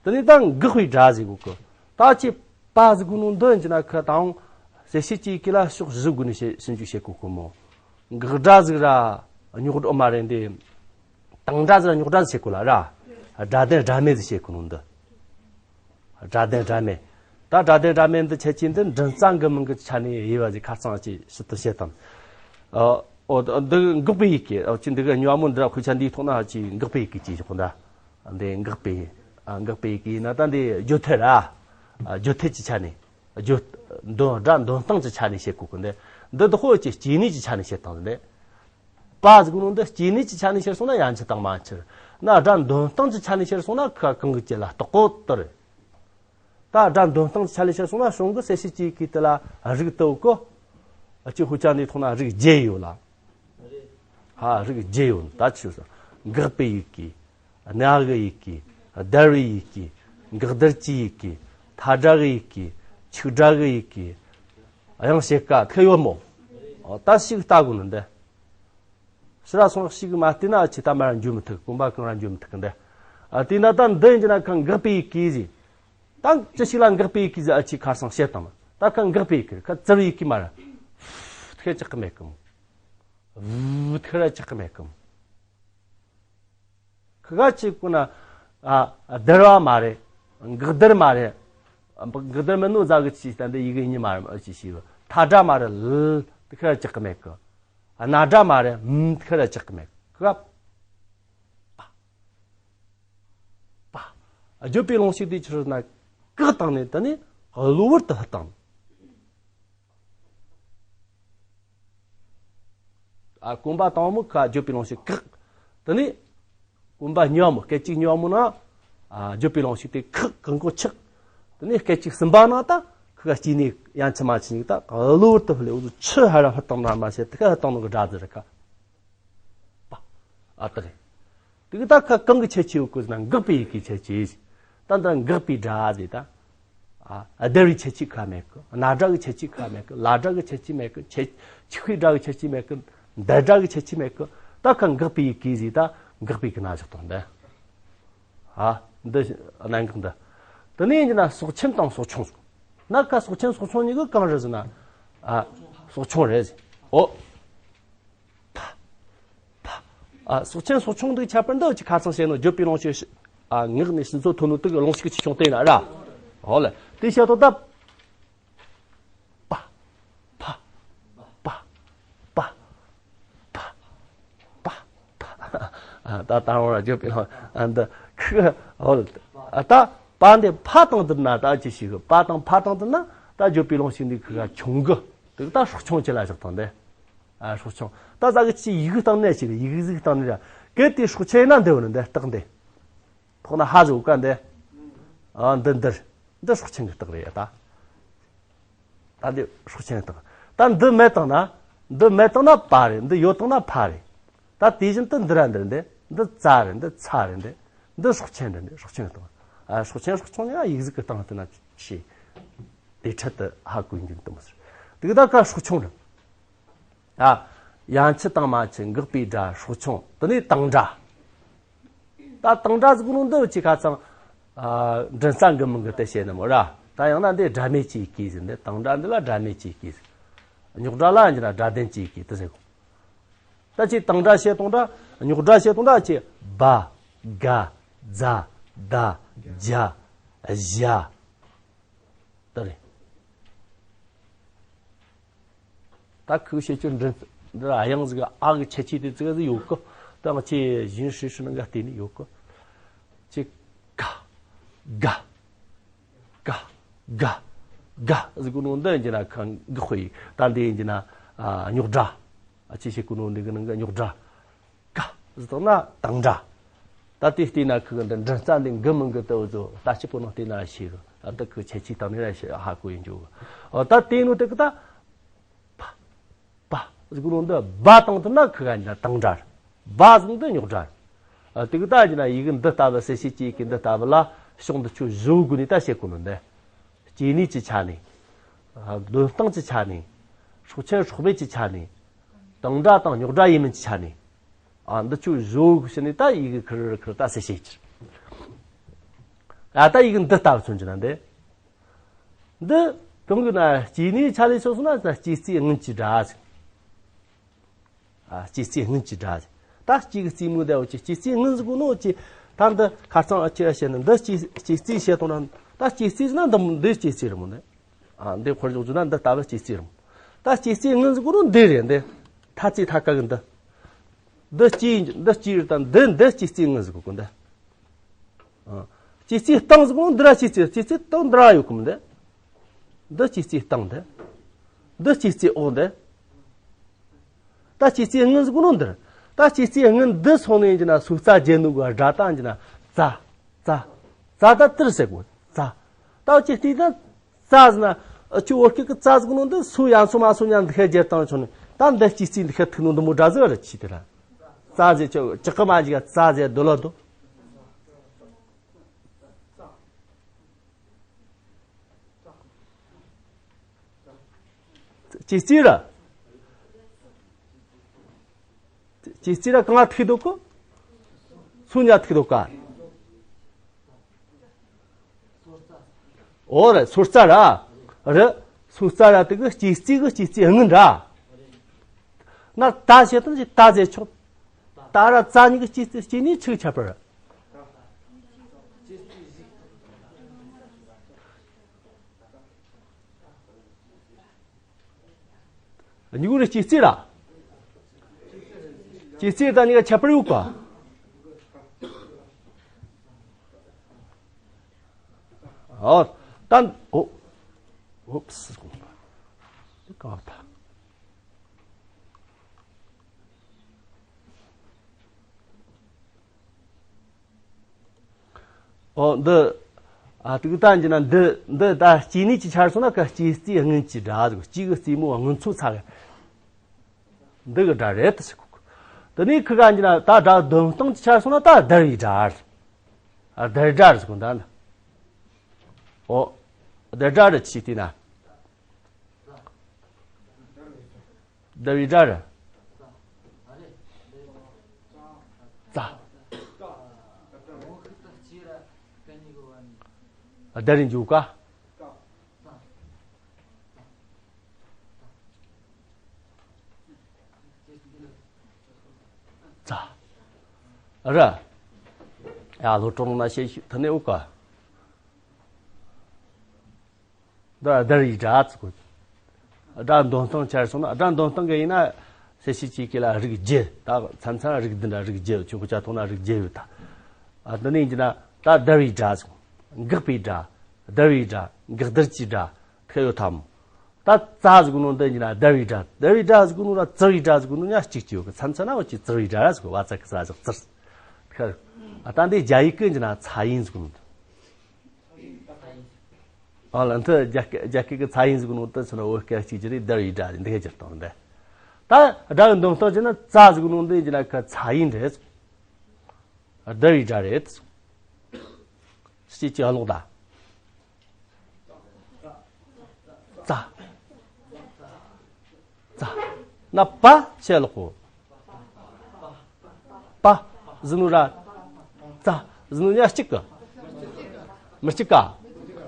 དེ་ནས་ད་འགག་པའི་སྒྲ་ཟེར་གོ་གི། ད་ཅི་པ་ཟེར་གོ་ནོ་འདི་ཡིན་ན་ཁ་དང་། གསལ་བྱེད་ཀྱི་ཡི་གེ་ལ་ཕྱོགས་བཞི་སྒོ་ནས་བཤད་ཞིབ་འཇུག་བྱེད་གོ་གི་མོ། འགག་སྒྲ་ཟིག་ར། རྙོག་སྒྲ་མ་རེད་འདི། དང་སྒྲ་ཟིག་ར་རྙོག་སྒྲ་ཟིག་བཤད་གོ་ལ་ར། སྒྲ་ལྡན་སྒྲ་མེད་ཟིག་བཤད་གོ་ནོ་འདི། སྒྲ་ལྡན་སྒྲ་མེད། ད་སྒྲ་ལྡན་སྒྲ་མེད་འདི་ཁྱད་ཆོས་འདི་མགྲིན་རྩ་འགུལ་མིན་གྱི་ཆ་ནས་དབྱེ་བ་ཟིག་ཁ་རྩང་ཅིག་ཕྱི་དུ་བཤད་དང་། ཨོ་འདི་འགག་པའི་ཡི་གེ་ཨོ་ཅི་འདི་གི་སྨྱོ་མོ་འདི་ར་དཔེ་ཆ་འདིའི་ཐོག་ན་ཅི་འགག་པའི་ཡི་གེ་ཅི་བཞག་འདྲ། འདི་འགག་པའི། ཨ་འགག་པའི་ཡི་གེ་ཡིན་ན་ད་འདི་རྒྱུ་མཐུན་ར། ཨ་རྒྱུ་མཐུན་གྱི་ཆ་ནས། རྒྱུ། འདོན་སྒྲ་འདོན་སྟངས་ཀྱི་ཆ་ནས་བཤད་དགོས་གི་འདི། འདི་དག་ཧོ་ཅི་སྐྱེ་གནས་ཀྱི་ཆ་ནས་བཤད་སྟངས་འདི། པ་ཟེར་གོ་ནོ་འདི་སྐྱེ་གནས་ཀྱི་ཆ་ནས་ཤར་སོང་ན་ཡན་ཆུ་དང་མན་ཆུ། ན་སྒྲ་འདོན་སྟངས་ཀྱི་ཆ་ནས་ཤར་སོང་ན་ཁ་གང་གི་ཅི་ལ་རྟག་གོ་ལྟར། ད་སྒྲ་འདོན་སྟངས་ཀྱི་ཆ་ནས་ཤར་སོང་ན་གཞུང་གི་གསལ་བྱེད་ཀྱི་ཡི་གེ་དེ་ལ་རིགས་དུ་གོ། ཨ་ཅི་ཧུ་ཅང་འདིའི་ཐོག་ན་རིགས་བརྒྱད་ཡོད་ལ། ཧ་རིགས་བརྒྱད་ཡོད་ད་ཆུ་ས། འགག་པའི་ཡི་གེ། གནའ་གི་ཡི་གེ། བརྡར་བའི་ཡི་གེ། འགག་བརྡར་གྱི་ཡི་གེ། མཐའ་སྒྲ་གི་ཡི་གེ། ཆིག་སྒྲ་གི་ཡི་གེ། དབྱངས་ཕྱེད་ཀ་ཐེ་ཡོད་མོ། ད་ཞིག་ལྟ་དགོས་ནི་འདི། ཕྱི་ར་སོང་ཞིག་མ་བལྟས་ན་ཨ་ཆི་ད་མ་ར་འཇུ་མི་ཐུབ། གོམ་པ་གང་ར་འཇུ་མི་ཐུབ་གི་འདི། ཨ་དེས་ན་ད་འདི་ཡིན་གྱི་ན་ཁ་འགག་པའི་ཡི་གེ་ཟིག་ད་ཅི་ཞིག་ལ་འགག་པའི་ཡི་གེ་ཟིག་ཨ་ཆི་ཁ་སང་བཤད་དང་། ད་ཁ་འགག་པའི་ཡི་གེ་ཁ་བཙིར་བའི་ཡི་གེ་མ་ར། ཐེ་ཅག་གི་མེད་གམ། བུ་ཐེ་ར་ཅག་གི་མེད་གམ། ཁི་ག་ཅིག་ཀུན་ན། ཨ་བརྡར་བ་མ་རེད། འགག་བརྡར་མ་རེད། འགག་བརྡར་མིན་ནོ་ཟ་གི་ཅི་ལྟ་འདི་ཡི་གེ་གཉིས་མ་རེད་ཅི་ཞིག་མཐའ་སྒྲ་མ་རེད་ལ། དེ་ཁི་ར་ཅག་གི་མེད་གི། གནའ་སྒྲ་མ་རེད་མ་དེ་ཁི་ར་ཅག་གི་མེད་གི། ཁི་ག་པ། པ། བརྗོད་པའི་རླུང་ཞིག་དེ་ཆི་རེད་ན་བཀག་བཏང་ནས་དེ་ནས་གློ་བུར་དུ་ཧུད་བཏང་། ཨ་གོམ་པ་དང་མོ་ཁ་བརྗོད་པའི་རླུང་ཞིག་བཀག་དེ་ནས་གོམ་པ་གཉིས་པ་མོ་སྐད་ཅིག་གཉིས་པ་མོ་ན། ཨ་བརྗོད་པའི་རླུང་ཞིག་དེ་ཁག་གང་གོ་ཆག་དེ་ནས་སྐད་ཅིག་གསུམ་པ་ན་ད་ཁི་ག་སྐྱེ་གནས་ཡན་ཆུ་མན་ཆུ་གཉིས་ད་གློ་བུར་དུ་ཧུད་ལས་འུ་ཚོ་ཆུ་ཧ་ར་ཧུད་བཏང་ན་མ་བྱེད་དེ་ཁ་ཧུད་བཏང་ནོ་གི་སྒྲ་ཟེར་ཁ། པ། ཨ་ཏི་རེད། དེ་གི་ད་ཁ་གང་གི་ཁྱད་ཆོས་ཡོད་གི་ཟེར་ན་འགག་པའི་ཡི་གེའི་ཁྱད་ཆོས། ད་འདི་འགག་པའི་སྒྲ་ཟེར་ད། ཨ་བརྡར་བའི་ཁྱད་ཆོས་ཁ་མེད་གི། གནའ་སྒྲ་གི་ཁྱད་ཆོས་ཁ་མེད་གི། ལ་སྒྲ་གི་ཁྱད་ཆོས་མེད་གི། ཆད་ཆིག་ཕའི་སྒྲ་གི་ཁྱད་ཆོས་མེད་གི། འདས་སྒྲ་གི་ཁྱད་ཆོས་མེད་གི། ད་ཁ་འགག་པའི་ཡི་གེ་ཟེར་ད་འགག་པའི་གི་ན་བཞག་དང་འདི། ཨ་འདི་གནད་འགག་འདི། དེ་ནས་ཡིན་གྱི་ན་སྲོག་ཆེན་དང་སྲོག་ཆུང་ཟེར། ན་ཁ་སྲོག་ཆེན་སྲོག་ཆུང་གཉིས་གི་གང་རེད་ཟེར་ན། ཨ་སྲོག་ཆུང་རེད་ཟེར། ཨོ། ཕ། ཕ། ཨ་སྲོག་ཆེན་སྲོག་ཆུང་འདི་ཁྱད་པར་འདི་ཅི་ཁ་ཚང་བཤད་ནོ་བརྗོད་པའི་རླུང་ཞིག་ཨ་ངག་ནས་ཕྱི་ཚོ་ཐོན་ནོ་དེ་གི་རླུང་ཞིག་ཅི་བྱུང་དེ་ན་ར། ཧོ་ལེ་དེ་བཤད་དོ་ད། པ། ཕ། པ། པ། པ། པ། ཨ་ད་ད་རུང་ར་བརྗོད་པའི་རླུང་ཨ་འདི་ཁི་ཧོ་ལེ་ཨ་ད་པ་འདི་ཕ་དང་བསྡུར་ན་ད་ཅི་ཞིག་པ་དང་ཕ་དང་བསྡུར་ན་ད་བརྗོད་པའི་རླུང་ཞིག་འདི་ཁི་ག་ཆུང་གི་དེ་ད་སྲོག་ཆུང་ཅི་ལ་བཞག་དང་འདི། ཨ་སྲོག་ཆུང་ད་ཟ་གི་ཅི་ཡི་གེ་སྟེང་ནས་ཅི་ཡི་གེ་ཟིག་སྟེང་ནས་ར་གལ་ཏེ་སྲོག་ཆེན་ན་འདི་བོ་ནི་འདི་རྟགས་འདི། ཐོག་ན་ཧ་ཟིག་ག་འདི། ཨ་འདི་འདིར་འདི་སྲོག་ཆེན་གི་རྟགས་རེད་ད། ད་འདི་སྲོག་ཆེན་བཏང་། ད་འདི་མེད་བཏང་ན། འདི་མེད་བཏང་ན་པ་རེད། འདི་ཡོད་བཏང་ན་ཕ་རེད། ད་དེ་བཞིན་དུ་འདི་ར་འདི་ར་འདི། འདི་ཙ་རེད། འདི་ཚ་རེད། འདི་འདི་སྲོག་ཆེན་རེད། འདི་སྲོག་ཆེན་བཏང་། ཨ། སྲོག་ཆེན་སྲོག་ཆུང་ཡང་ཡིག་གཟུགས་ཀྱི་སྟེང་དུ་ན་ཤེས། དེ་འཕྲལ་དུ་ཧ་གོ་རྒྱུ་འདི་མོ་ཟེར། དེ་གི་ད་ཀ་སྲོག་ཆུང་རེད། ཨ། ཡང་ཆུ་དང་མ་ཆུ། འགག་པའི་སྒྲ། སྲོག་ཆུང་། དེ་ནས་དང་སྒྲ། ད་དང་སྒྲ་ཟེར་གོ་ནོ་འདི་ཅིག་ཁ་ཚང་། ཨ། མགྲིན་རྩ་འགུལ་མི་འགུལ་དུ་བཤད་ནི་མོ་ར། ད་ཡང་ན་འདི་སྒྲ་མེད་ཀྱི་ཡི་གེ་ཟེར། འདི་དང་སྒྲ་འདི་ལ་སྒྲ་མེད་ཀྱི་ཡི་གེ་ཟེར། རྙོག་སྒྲ་ལ་ཡང་ན་སྒྲ་ལྡན་གྱི་ཡི་གེ་དེ་ཟེར་གོ། ད་ཅིག་དང་སྒྲ་བཤད་སྟངས་འདྲ། རྙོག་སྒྲ་བཤད་སྟངས་འདྲ་ཅིག་བ། ག། ཛ། ད། ཇ། ཞ། དེ་རེད། ད་ཁོས་བཤད་རྒྱུ་འདི་འདི་ལ་དབྱངས་ཟིག་ཨ་གི་ཁྱད་ཆོས་དེ་ཙི་ག་ཟིག་ཡོད་གི། ད་ང་ཆེ་གཞན་ཧྲིལ་ཧྲིལ་ནང་ག་བལྟས་ནས་ཡོད་གི། ཅིག་ག། ག། ག། ག་ཟེར་གོ་ནོ་འདི་ཡིན་གྱི་ན་ཁ་འགག་དཔེ་ཡིན། ད་འདི་ཡིན་གྱི་ན། ཨ། རྙོག་སྒྲ། ཨ། ཅི་བཤད་གོ་ནོ་འདི་གི་ནང་གི་རྙོག་སྒྲ། ག་ཟེར་བཏང་ན་དང་སྒྲ། ད་དེ་བལྟས་ན་ཁོ་གི་འདི་མགྲིན་རྩ་འདི་འགུལ་མི་འགུལ་དུ་བཟོ། ལྟ་ཅི་པོ་ནང་བལྟས་ན་ཤེས་གི། ད་འདི་ཁོ་ཁྱད་ཆོས་དང་ནི་ར་ཤེས་ཧ་གོ་ཡིན་འཇུག་གི། ཨོ། ད་དེ་ནོ་དེ་གི་ད། པ། པ་ཟེར་གོ་ནོ་འདི་བ་བཏང་ཐུབ་ན་ཁོ་ག་ཡིན་ན་དང་སྒྲ་རེད། བ་ཟེར་འདི་རྙོག་སྒྲ་རེད། ཨ། དེ་གི་ད་ཡིན་ན་ཡི་གེ་འདི་ལྟ་བུ་གསལ་བྱེད་ཀྱི་ཡི་གེ་འདི་ལྟ་བུ་ལ་ཕྱོགས་འདི་ཆོ་བཞི་བོ་དགོས་ནས་ད་བཤད་གོ་ནོ་འདི། སྐྱེ་གནས་ཀྱི་ཆ་ནས། ཨ། འདོན་སྟངས་ཀྱི་ཆ་ནས། སྲོག་ཆེན་སྲོག་མེད་ཀྱི་ཆ་ནས། དང་སྒྲ་དང་རྙོག་སྒྲ་ཡིན་མིན་གྱི་ཆ་ནས། ཨ། འདི་ཆོ་བཞི་བོ་གི་ཕྱི་ནས་ད་ཡི་གེ་ཁེར་ཁེར་ད་གསལ་བྱེད་ཀྱི། ཨ། ད་ཡི་གེ་འདི་ལྟ་བུ་མཚོན་གྱི་ན་འདི། འདི་གང་གི་ན་སྐྱེ་གནས་ཆ་ལས་ཕྱོགས་སོང་ན་ད་སྐྱེ་རྩིས་སྔོན་གྱི་སྒྲ་ཟེར། ཨ། སྐྱེ་རྩིས་སྔོན་གྱི་སྒྲ་ཟེར། ད་སྐྱེ་གི་རྩིས་མོ་དེ་འོ་ཅི་སྐྱེ་རྩིས་སྔོན་ཟེར་གོ་ནོ་ཅི། ད་འདི་ཁ་རྩང་ཨ་ཅི་ར་བཤད་ན་འདི་སྐྱེ་སྐྱེ་རྩིས་བཤད་དང་ན། ད་སྐྱེ་རྩིས་ཟེར་ན་འདི་འདི་སྐྱེ་རྩིས་རེད་མོ་ནི། ཨ། འདི་ཁོར་འཇོག་རྒྱུ་ན་འདི་ལྟ་བུ་སྐྱེ་རྩིས་རེད་མོ། ད་སྐྱེ་རྩིས་སྔོན་ཟེར་གོ་ནོ་འདི་རེད། འདི་ཐ་ཚིག་ཐ་ཀ་གི་འདི། འདི་སྐྱེ་འདི་སྐྱེ་རེད། ད་འདི་འདི་སྐྱེ་རྩིས་སྔོན་ཟེར་གོ་གོ་འདི། ཨ། སྐྱེ་རྩིས་སྟེང་ཟེར་གོ་ནོ་འདི་ར་སྐྱེ་རྩིས། སྐྱེ་རྩིས་སྟེང་འདི་ར་ཡོད་གོ་མོ་འདི། འདི་སྐྱེ་རྩིས་སྟེང་འདི། འདི་སྐྱེ་རྩིས་འོག་འདི། ད་སྐྱེ་རྩིས་སྔོན་ཟེར་གོ་ནོ་འདིར། ད་སྐྱེ་རྩིས་སྔོན་འདི་སོང་ནས་ཡིན་གྱི་ན་སུ་རྩ་རྒྱན་ནོ་གི་སྒྲ་ད་ཡིན་གྱི་ན་ཙ། ཙ། ཙ་ད་དིར་ཟེར་གོ་ཙ། ད་ཅི་སྟེ་ད་ཙ་ཟེར་ན། ཨ། ཁྱོད་བོད་སྐད་ཀྱི་ཙ་ཟེར་གོ་ནོ་འདི་སུ་ཡང་སུ་མ་སུ་ཉ་འདི་ཁ་རྒྱལ་བཏང་ཆོག་ནི། ད་འདི་སྐྱེ་རྩིས་འདི་ཁ་ཐུག་ནོ་འདི་མོ་སྒྲ་ཟེར་བ་རེད། ཅི་དེ་ར། ཙ་ཟེར་ཁྱོད་ཅི་ཀ་མ་ཅི་ག་ཙ་ཟེར་འདོད་ལ་འདུག་སྐྱེ་རྩིས་ར། སྐྱེ་རྩིས་ར་གང་ང་ཐུག་འདུག་གོ། སུ་ཉ་ཐུག་འདུག་ག། འོ་རེད། སུ་རྩ་ར། རེད། སུ་རྩ་ར་དེ་གི་སྐྱེ་རྩིས་གི་སྐྱེ་རྩིས་སྔོན་ར། ན་ད་བྱེད་དང་ཞིག་ད་ཟེར་ཆོག་ད་ར་ཙ་གཉིས་ཀྱི་སྐྱེ་རྩིས་སྐྱེ་གནས་ཆིག་ཁྱད་པར། གཉིས་ཀ་ར་སྐྱེ་རྩིས་ར། སྐྱེ་རྩིས་ད་གཉིས་ཀ་ཁྱད་པར་ཡོད་ག། ཨོ། ད་ཨོ། ཨོ་སི། གང་ད། ཨོ། འདི། ཨ། དུག་ད་འཇི་ན་འདི་འདི་ད་སྐྱེ་གནས་ཀྱི་ཆར་སོང་ན་ཀ་སྐྱེ་རྩིས་སྔོན་གྱི་སྒྲ་ཟིག་སྐྱེ་གི་རྩིས་མོ་སྔོན་ཚོད་ཚ་གི། འདི་གི་སྒྲ་རེད་ཟེར་གོ། དེ་ནས་ཁི་ག་འཇི་ན་ད་སྒྲ་འདོན་སྟངས་ཀྱི་ཆར་སོང་ན་ད་བརྡར་བའི་སྒྲ་རེད། ཨ། བརྡར་སྒྲ་རེད་ཟེར་གོ་འདི་ན། ཨོ། བརྡར་སྒྲ་རེད་ཅི་དེ་ན། བརྡར་བའི་སྒྲ་རེད། ཙ། བརྡར་རེད་འཇུག་ག། ཙ། ར། ཡ་ལོ་གྲོང་ན་ཤེས་ཤུ་ཐ་ནས་འུ་ག། འདི་བརྡར་བའི་སྒྲ་ཟེར་གོ། སྒྲ་འདོན་སྟངས་ཆར་སོང་ན། སྒྲ་འདོན་སྟངས་གི་ཡིན་ན་གསལ་བྱེད་ཀྱི་སྐད་ལ་རིགས་བརྒྱད། ད་མཚན་མཚན་རིགས་འདི་འདྲ་རིགས་བརྒྱད། ཆོས་གོ་ཆ་ཐོག་ན་རིགས་བརྒྱད་ཡོད་ད། ཨ། འདི་ནས་ཡིན་གྱི་ན་ད་བརྡར་བའི་སྒྲ་ཟེར། འགག་པའི་སྒྲ། བརྡར་བའི་སྒྲ། འགག་བརྡར་གྱི་སྒྲ་ཐེ་ཡོད་དམ། ད་ཙ་ཟེར་གོ་ནོ་འདི་ཡིན་ན་བརྡར་བའི་སྒྲ། བརྡར་བའི་སྒྲ་ཟེར་གོ་ནོ་ར་ཙིར་བའི་སྒྲ་ཟེར་གོ་ནོ་ཡང་གཅིག་གཅིག་ཡོད་གི། མཚན་མཚན་ན་འོ་ཅི་ཙིར་བའི་སྒྲ་ར་ཟེར་གོ། བ་ཙ་གི་ཙ་ཟེར་ཙིར། ཁར། ཨ། ད་འདི་རྒྱ་ཡིག་གི་ཡིན་གྱི་ན་ཚ་ཡིན་ཟེར་གོ་ནོ་འདི། ཨ་ལ་འདི་རྒྱ་སྐད་རྒྱ་སྐད་ཀྱི་ཚ་ཡིན་ཟིག་ནོ་དེ་ཚོ་ན་བོད་སྐད་གཅིག་གྱུར་རེད། དར་བའི་སྒྲ་འདི་ག་སྒྱུར་སྟངས་རེད། ད་སྒྲ་གི་འདོན་སྟངས་བྱས་ན་ཙ་ཟིག་ནོ་འདི་ཡིན་ན་ཁ་ཚ་ཡིན་རེད། དར་བའི་སྒྲ་རེད། སྐྱེ་ཅི་ཀློག་ད། ཙ། ཙ། ན་པ་ཆེ་ཀློག་གོ། པ། ཟིན་ར། ཙ། ཟིན་ཉ་གཅིག་གི། མི་གཅིག་ག།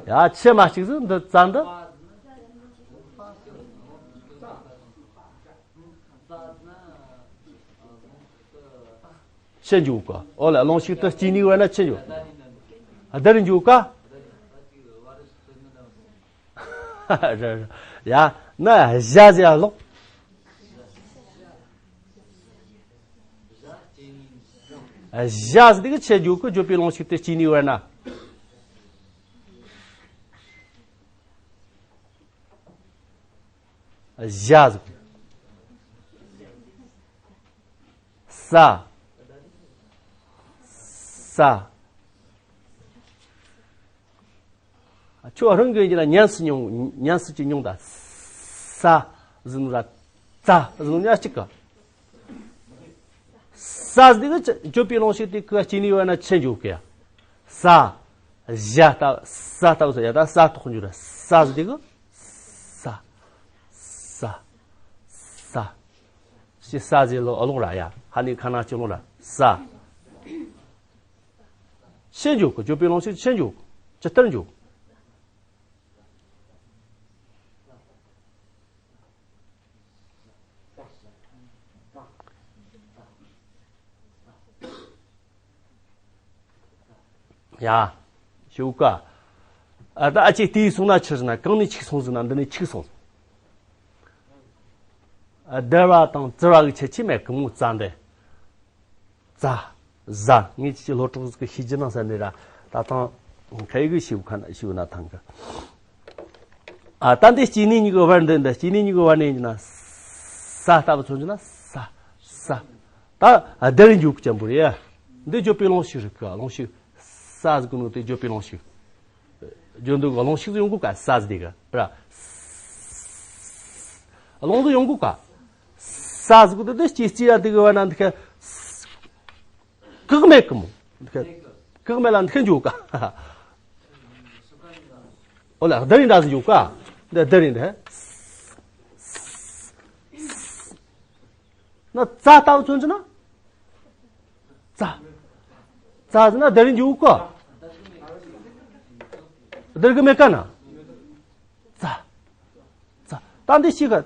ཡ་ཆེ་མ་གཅིག་ཟིན་འདི་ཙ་འདི། ཕྱི་འཇུག་གི། ཨོ་ལ་རླུང་ཤུགས་དེ་སྐྱེ་ནི་བར་ན་ཕྱི་འཇུག། བདེར་འཇུག་ག། རེད་རེད། ཡ་ན་བཞག་ཟེར་ཡ་ཀློག། བཞག་ཟེར་དེ་གི་ཕྱི་འཇུག་གི་བརྗོད་པའི་རླུང་ཤུགས་དེ་སྐྱེ་ནི་བར་ན། བཞག་ཟེར། ས། ས། ཁྱོད་རང་གི་ཡིན་ན་ཉམས་སུ་མྱོང་། ཉམས་སུ་ཅི་མྱོང་ད། ས་ཟིན་ར། ཙ་ཟིན་ཉ་གཅིག་གི། ས་ཟིན་གི་བརྗོད་པའི་རླུང་ཤུགས་དེ་གི་སྐྱེ་ནི་བར་ན་ཕྱི་འཇུག་གི། ས། བཞག་ལྟ། ས་ལྟ་བུ་ས་ཡ་ད་ས་ཐོག་འཇུག་ར། ས་ཟིན་གི། ས། ས། ས། ཞེས་ས་ཟེར་ལོ་ཀློག་ར་ཡ། ཧ་ནི་ཁ་ན་ཅི་ཀློག་ར། ས། ཕྱི་འཇུག་གི། བརྗོད་པའི་རླུང་ཤུགས་ཕྱི་འཇུག། ཇི་ལྟར་འཇུག། ཡ། ཞུ་ག། ཨ་ད་ཨ་ཅེ་དེའི་སོང་ན་ཆི་ཟིན་ན། གང་ནས་ཆིག་སོང་ཟིན་ན། འདི་ནས་ཆིག་སོང་། ཨ་དར་བ་དང་ཙིར་བ་གི་ཁྱད་ཆོས་མེད་གི་མོ། ཙ་འདི། ཙ། ཟ། ངས་ཅི་ལྷོ་ཕྲུག་ཟིག་གི་ཤེས་རྒྱུ་ནང་ས་ནས་ར། ད་དང་ཁའི་གི་ཤིབ་ཁ་ན་ཤིབ་ན་ཐང་གི། ཨ་ད་འདི་སྐྱེ་ནི་གཉིས་གི་བར་འདི་འདི། སྐྱེ་ནི་གཉིས་གི་བར་ནས་ཡིན་ན། ས་ལྟ་བུ་མཚོན་གྱི་ན། ས། ས། ད་དར་འཇུག་ཅན་པོ་རེད། འདི་བརྗོད་པའི་རླུང་ཤུགས་རེད་གི། རླུང་ཤུགས། ས་ཟིག་གི་ནོ་དེ་བརྗོད་པའི་རླུང་ཤུགས། བརྗོད་འདུག་གི། རླུང་ཤུགས་ཡོང་གོ་ག། ས་ཟིག་དེ་གི་ར། རླུང་ཟིག་ཡོང་གོ་ག། ས་ཟིག་དེ་དེ་སྐྱེ་སྐྱེ་ཡ་དེ་གི་བར་ན་འདི་གི། བཀག་མེད་གི་མོ། འདི་གི་བཀག་མེད་ལ་འདི་གི་འཇུག་ག། ཨོ་ལ་དར་རིང་འདྲ་ཟིག་འཇུག་ག། འདི་དར་རིང་འདི། ན་ཙ་ལྟ་བུ་མཚོན་གྱི་ན། ཙ། ཙ་ཟེར་ན་དར་རིང་འཇུག་ག། དར་གི་མེད་ག་ན། ཙ། ཙ། ད་འདི་ཤི་ག།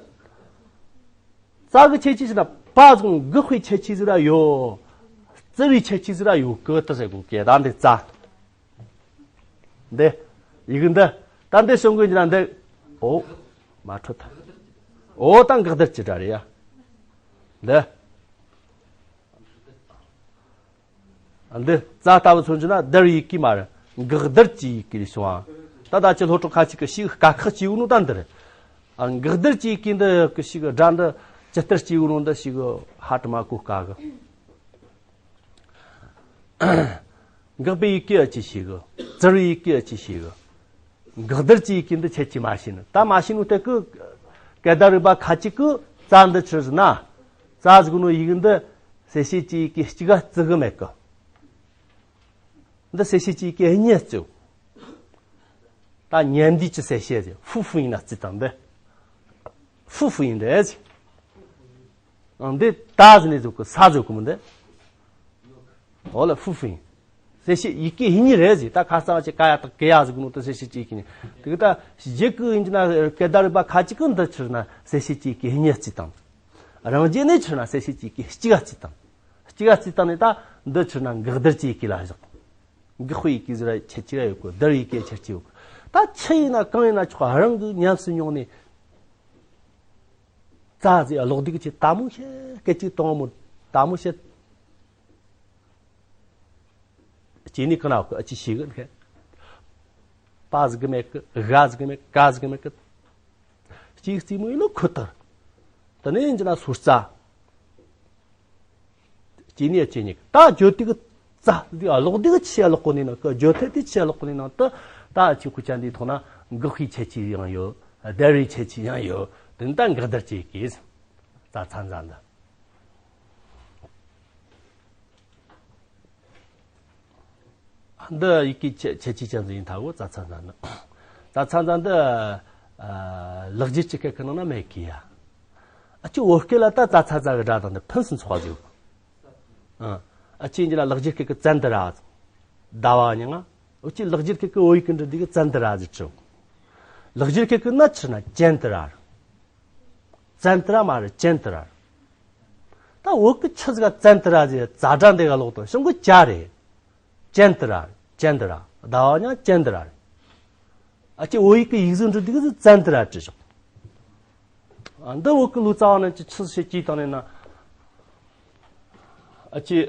ཙ་གི་ཁྱད་ཆོས་ཟེར་ན་པ་ཟུང་གི་དཔེ་ཁྱད་ཆོས་ཟིག་ར་ཡོད། ཙི་བའི་ཁྱད་ཆོས་ཟིག་ར་ཡོད་གི། དེ་ཟེར་གོ་གི། ད་འདི་ཙ། འདི། ཡི་གེ་འདི། ད་འདི་བྱུང་གི་ཡིན་ན་འདི། ཨོ། མ་འཕྲོད་ཐལ། ཨོ་ད་འགག་བདེར་གྱི་སྒྲ་རེད་ཡ། འདི། འདི་ཙ་ལྟ་བུ་མཚོན་གྱི་ན་བདེར་ཡི་གེ་མ་རེད། འགག་བདེར་གྱི་ཡི་གེ་རེད་བྱུང་ཨ། ད་ད་ཅི་ལྷོ་ཕྲུག་ཁ་ཅིག་གི་ཞིག་དཀའ་ཁག་ཅིག་ཡོད་ནོ་ད་འདི་རེད། ཨ་འགག་བདེར་གྱི་ཡི་གེ་འདི་གི་ཞིག་སྒྲ་འདི་ཇི་ལྟར་སྐྱེ་ཡོད་ནོ་འདི་ཞིག་ཧ་དྲི་མ་གོ་དཀའ་གི། འགག་པའི་ཡི་གེ་ཨ་ཅི་ཤེས་གི། ཙིར་བའི་ཡི་གེ་ཨ་ཅི་ཤེས་གི། འགག་བདེར་གྱི་ཡི་གེ་འདི་ཁྱད་ཀྱིས་མ་ཤེས་ནི། ད་མ་ཤེས་ནོ་སྟེ་གི། སྐད་བརྡ་རིག་པ་ཁ་ཅིག་གི་ཙ་འདི་ཆི་ཟེར་ན། ཙ་ཟེར་གོ་ནོ་ཡི་གེ་འདི་གསལ་བྱེད་ཀྱི་ཡི་གེ་གཅིག་ག་བརྩི་གི་མེད་གི། འདི་གསལ་བྱེད་ཀྱི་ཡི་གེ་གཉིས་བརྩི། ད་ཉན་འདི་ཀྱི་གསལ་བྱེད་ཟེར། ཧྥུ་ཧྥུ་ཡིན་ན་བརྩི་དང་འདི། ཧྥུ་ཧྥུ་ཡིན་འདི་ཟེར། ཨང་འདི་ད་ཟེར་ནས་ཟེར་གི། ས་ཟེར་གི་མི་འདི། འོ་ལ་ཧྥུ་ཧྥུ་ཡིན། གསལ་བྱེད་ཡི་གེ་གཉིས་རེད་ཟེར། ད་ཁ་སང་བ་ཅིག་ཀ་ཡ་དང་ཀེ་ཡ་ཟེར་གི་ནོ་ད་གསལ་བྱེད་ཀྱི་ཡི་གེ་གཉིས། དེ་གི་ད་གཞི་གི་ཡིན་གྱི་ན་སྐད་བརྡ་རིག་པ་ཁ་ཅིག་གི་འདི་ཆི་ཟེར་ན་གསལ་བྱེད་ཀྱི་ཡི་གེ་གཉིས་བརྩི་དང་། རང་རྒྱལ་ནས་ཆི་ཟེར་ན་གསལ་བྱེད་ཀྱི་ཡི་གེ་གཅིག་ག་བརྩི་དང་། གཅིག་ག་བརྩི་དང་ནས་ད་འདི་ཆི་ཟེར་ན་འགག་བདེར་གྱི་ཡི་གེ་ལ་བཞག་དང་། འགག་པའི་ཡི་གེ་ཟེར་ར་ཁྱད་ཆོས་ཡོད་གི། བདེར་ཡི་གེ་ཁྱད་ཆོས་ཡོད་གི། ད་ཆི་ཡིན་ན་གང་ཡིན་ན་ཆོག་རང་གི་ཉམས་སུ་མྱོང་ནས། ཙ་ཟེར་ཀློག་འདི་གི་ཆེ་ད་མོ་ཤེས་སྐད་ཅིག་གཏོང་མོ་ད་མོ་ཤེས། སྐྱེ་ནི་ག་ན་གི་ཨ་ཅི་ཤེས་གི་ཁེ། པ་ཟིག་གི་མེད་གི། ག་ཟིག་གི་མེད་གི། ཀ་ཟིག་གི་མེད་གི། གཅིག་རྩེ་མོ་ཡིན་ནོ་ཁོ་ཐག། དེ་ནས་ཡིན་གྱི་ན་སོ་རྩ། སྐྱེ་ནི་ཨ་ཅི་ཉིད་ད་བརྗོད་དེ་གི་ཙ་འདི་ཨ་ཀློག་འདི་གི་ཆེ་ཨ་ཀློག་གོ་ནི་ན་གི། བརྗོད་ཐད་དེ་ཆེ་ཨ་ཀློག་གོ་ནི་ན་ད་ད་ཨ་ཅི་ཁུ་ཅན་འདི་ཐོག་ན་ འགག་པའི་ཁྱད་ཆོས་ཡང་ཡོད། བརྡལ་བའི་ཁྱད་ཆོས་ཡང་ཡོད། དེ་ད་འགག་བརྡལ་གྱི་ཡི་གེ། ཙ་ཚ་ཛ་འདི། འདི་ཡི་གེ་ཁྱད་ཁྱད་ཆོས་ཅན་ཟིག་ཡིན་ཐལ་གོ། ཙ་ཚ་ཛ་འདི། ཙ་ཚ་ཛ་འདི། ཨ། ལེགས་སྦྱར་གྱི་སྐད་ཀྱི་ནང་ན་མེད་གི་ཡ། ཨ་ཅི་བོད་སྐད་ལ་ད་ཙ་ཚ་ཛ་གི་སྒྲ་དང་འདི་ཕུན་སུམ་ཚོགས་པ་ཟིག་ཡོད། ཨ། ཨ་ཅི་འདི་ལ་ལེགས་སྦྱར་སྐད་ཀྱི་ཙན་དི་ར། ཟླ་བ་ཉི་ལྔ། འུ་ཅི་ལེགས་སྦྱར་སྐད་ཀྱི་བོད་ཡིག་གི་འབྲི་དུས་ཀྱི་ཙན་དི་ར་ཟེར་གི། ལེགས་སྦྱར་སྐད་ཀྱི་ན་ཆི་ན་ཅན་དི་ར་རེད། ཙན་དི་ར་མ་རེད། ཅན་དི་ར་རེད། ད་བོད་ཀྱི་ཆི་ཟིག་ག་ཙན་དི་ར་ཟེར་ཙ་སྒྲ་འདི་ག་ལོག་དང་བྱུང་གི་ཅ་རེད། ཅན་དི་ར་རེད། ཅན་དི་ར། ཟླ་བ་ཉི་ལྔ་ཅན་དི་ར་རེད། ཨ་ཅི་བོད་ཡིག་གི་ཡིག་གཟུགས་འབྲི་དུས་ཀྱི་ཙན་དི་ར་བྲིས་བཞག། ཨ། འདི་བོད་ཀྱི་ལོ་ཙཱ་བ་རྣམས་ཀྱིས་ཆི་ཟིག་བྱས་བཏང་ནས་ན། ཨ་ཅི།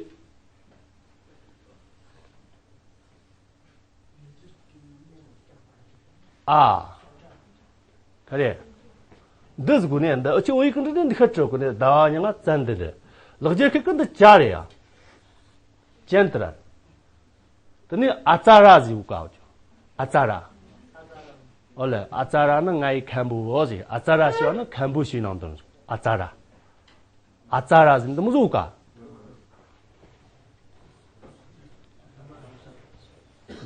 ཨ། ག་རེ། འདི་ཟེར་གོ་ནས་འདི་ཨ་ཅི་བོད་ཡིག་གི་འབྲི་དུས་འདི་ཤ་བྲིས་གོ་ནས་ཟླ་བ་ཉི་ལྔ་ཙན་དི་ར། ལེགས་སྦྱར་སྐད་ཀྱི་འདི་ཅ་རེད་ཡ། ཅན་དི་ར། དེ་ནས་ཨ་ཙ་ར་ཟེར་གོ་ག་ཨ་ཙ་ར། ཨོ་ལེ། ཨ་ཙ་ར་ནི་ང་ཡི་མཁན་པོ་བོ་ཟེར། ཨ་ཙ་ར་ཞེས་པ་ནི་མཁན་པོ་ཞེས་ནང་དོན། ཨ་ཙ་ར། ཨ་ཙ་ར་ཟེར་འདི་མོ་ཟིག་ག།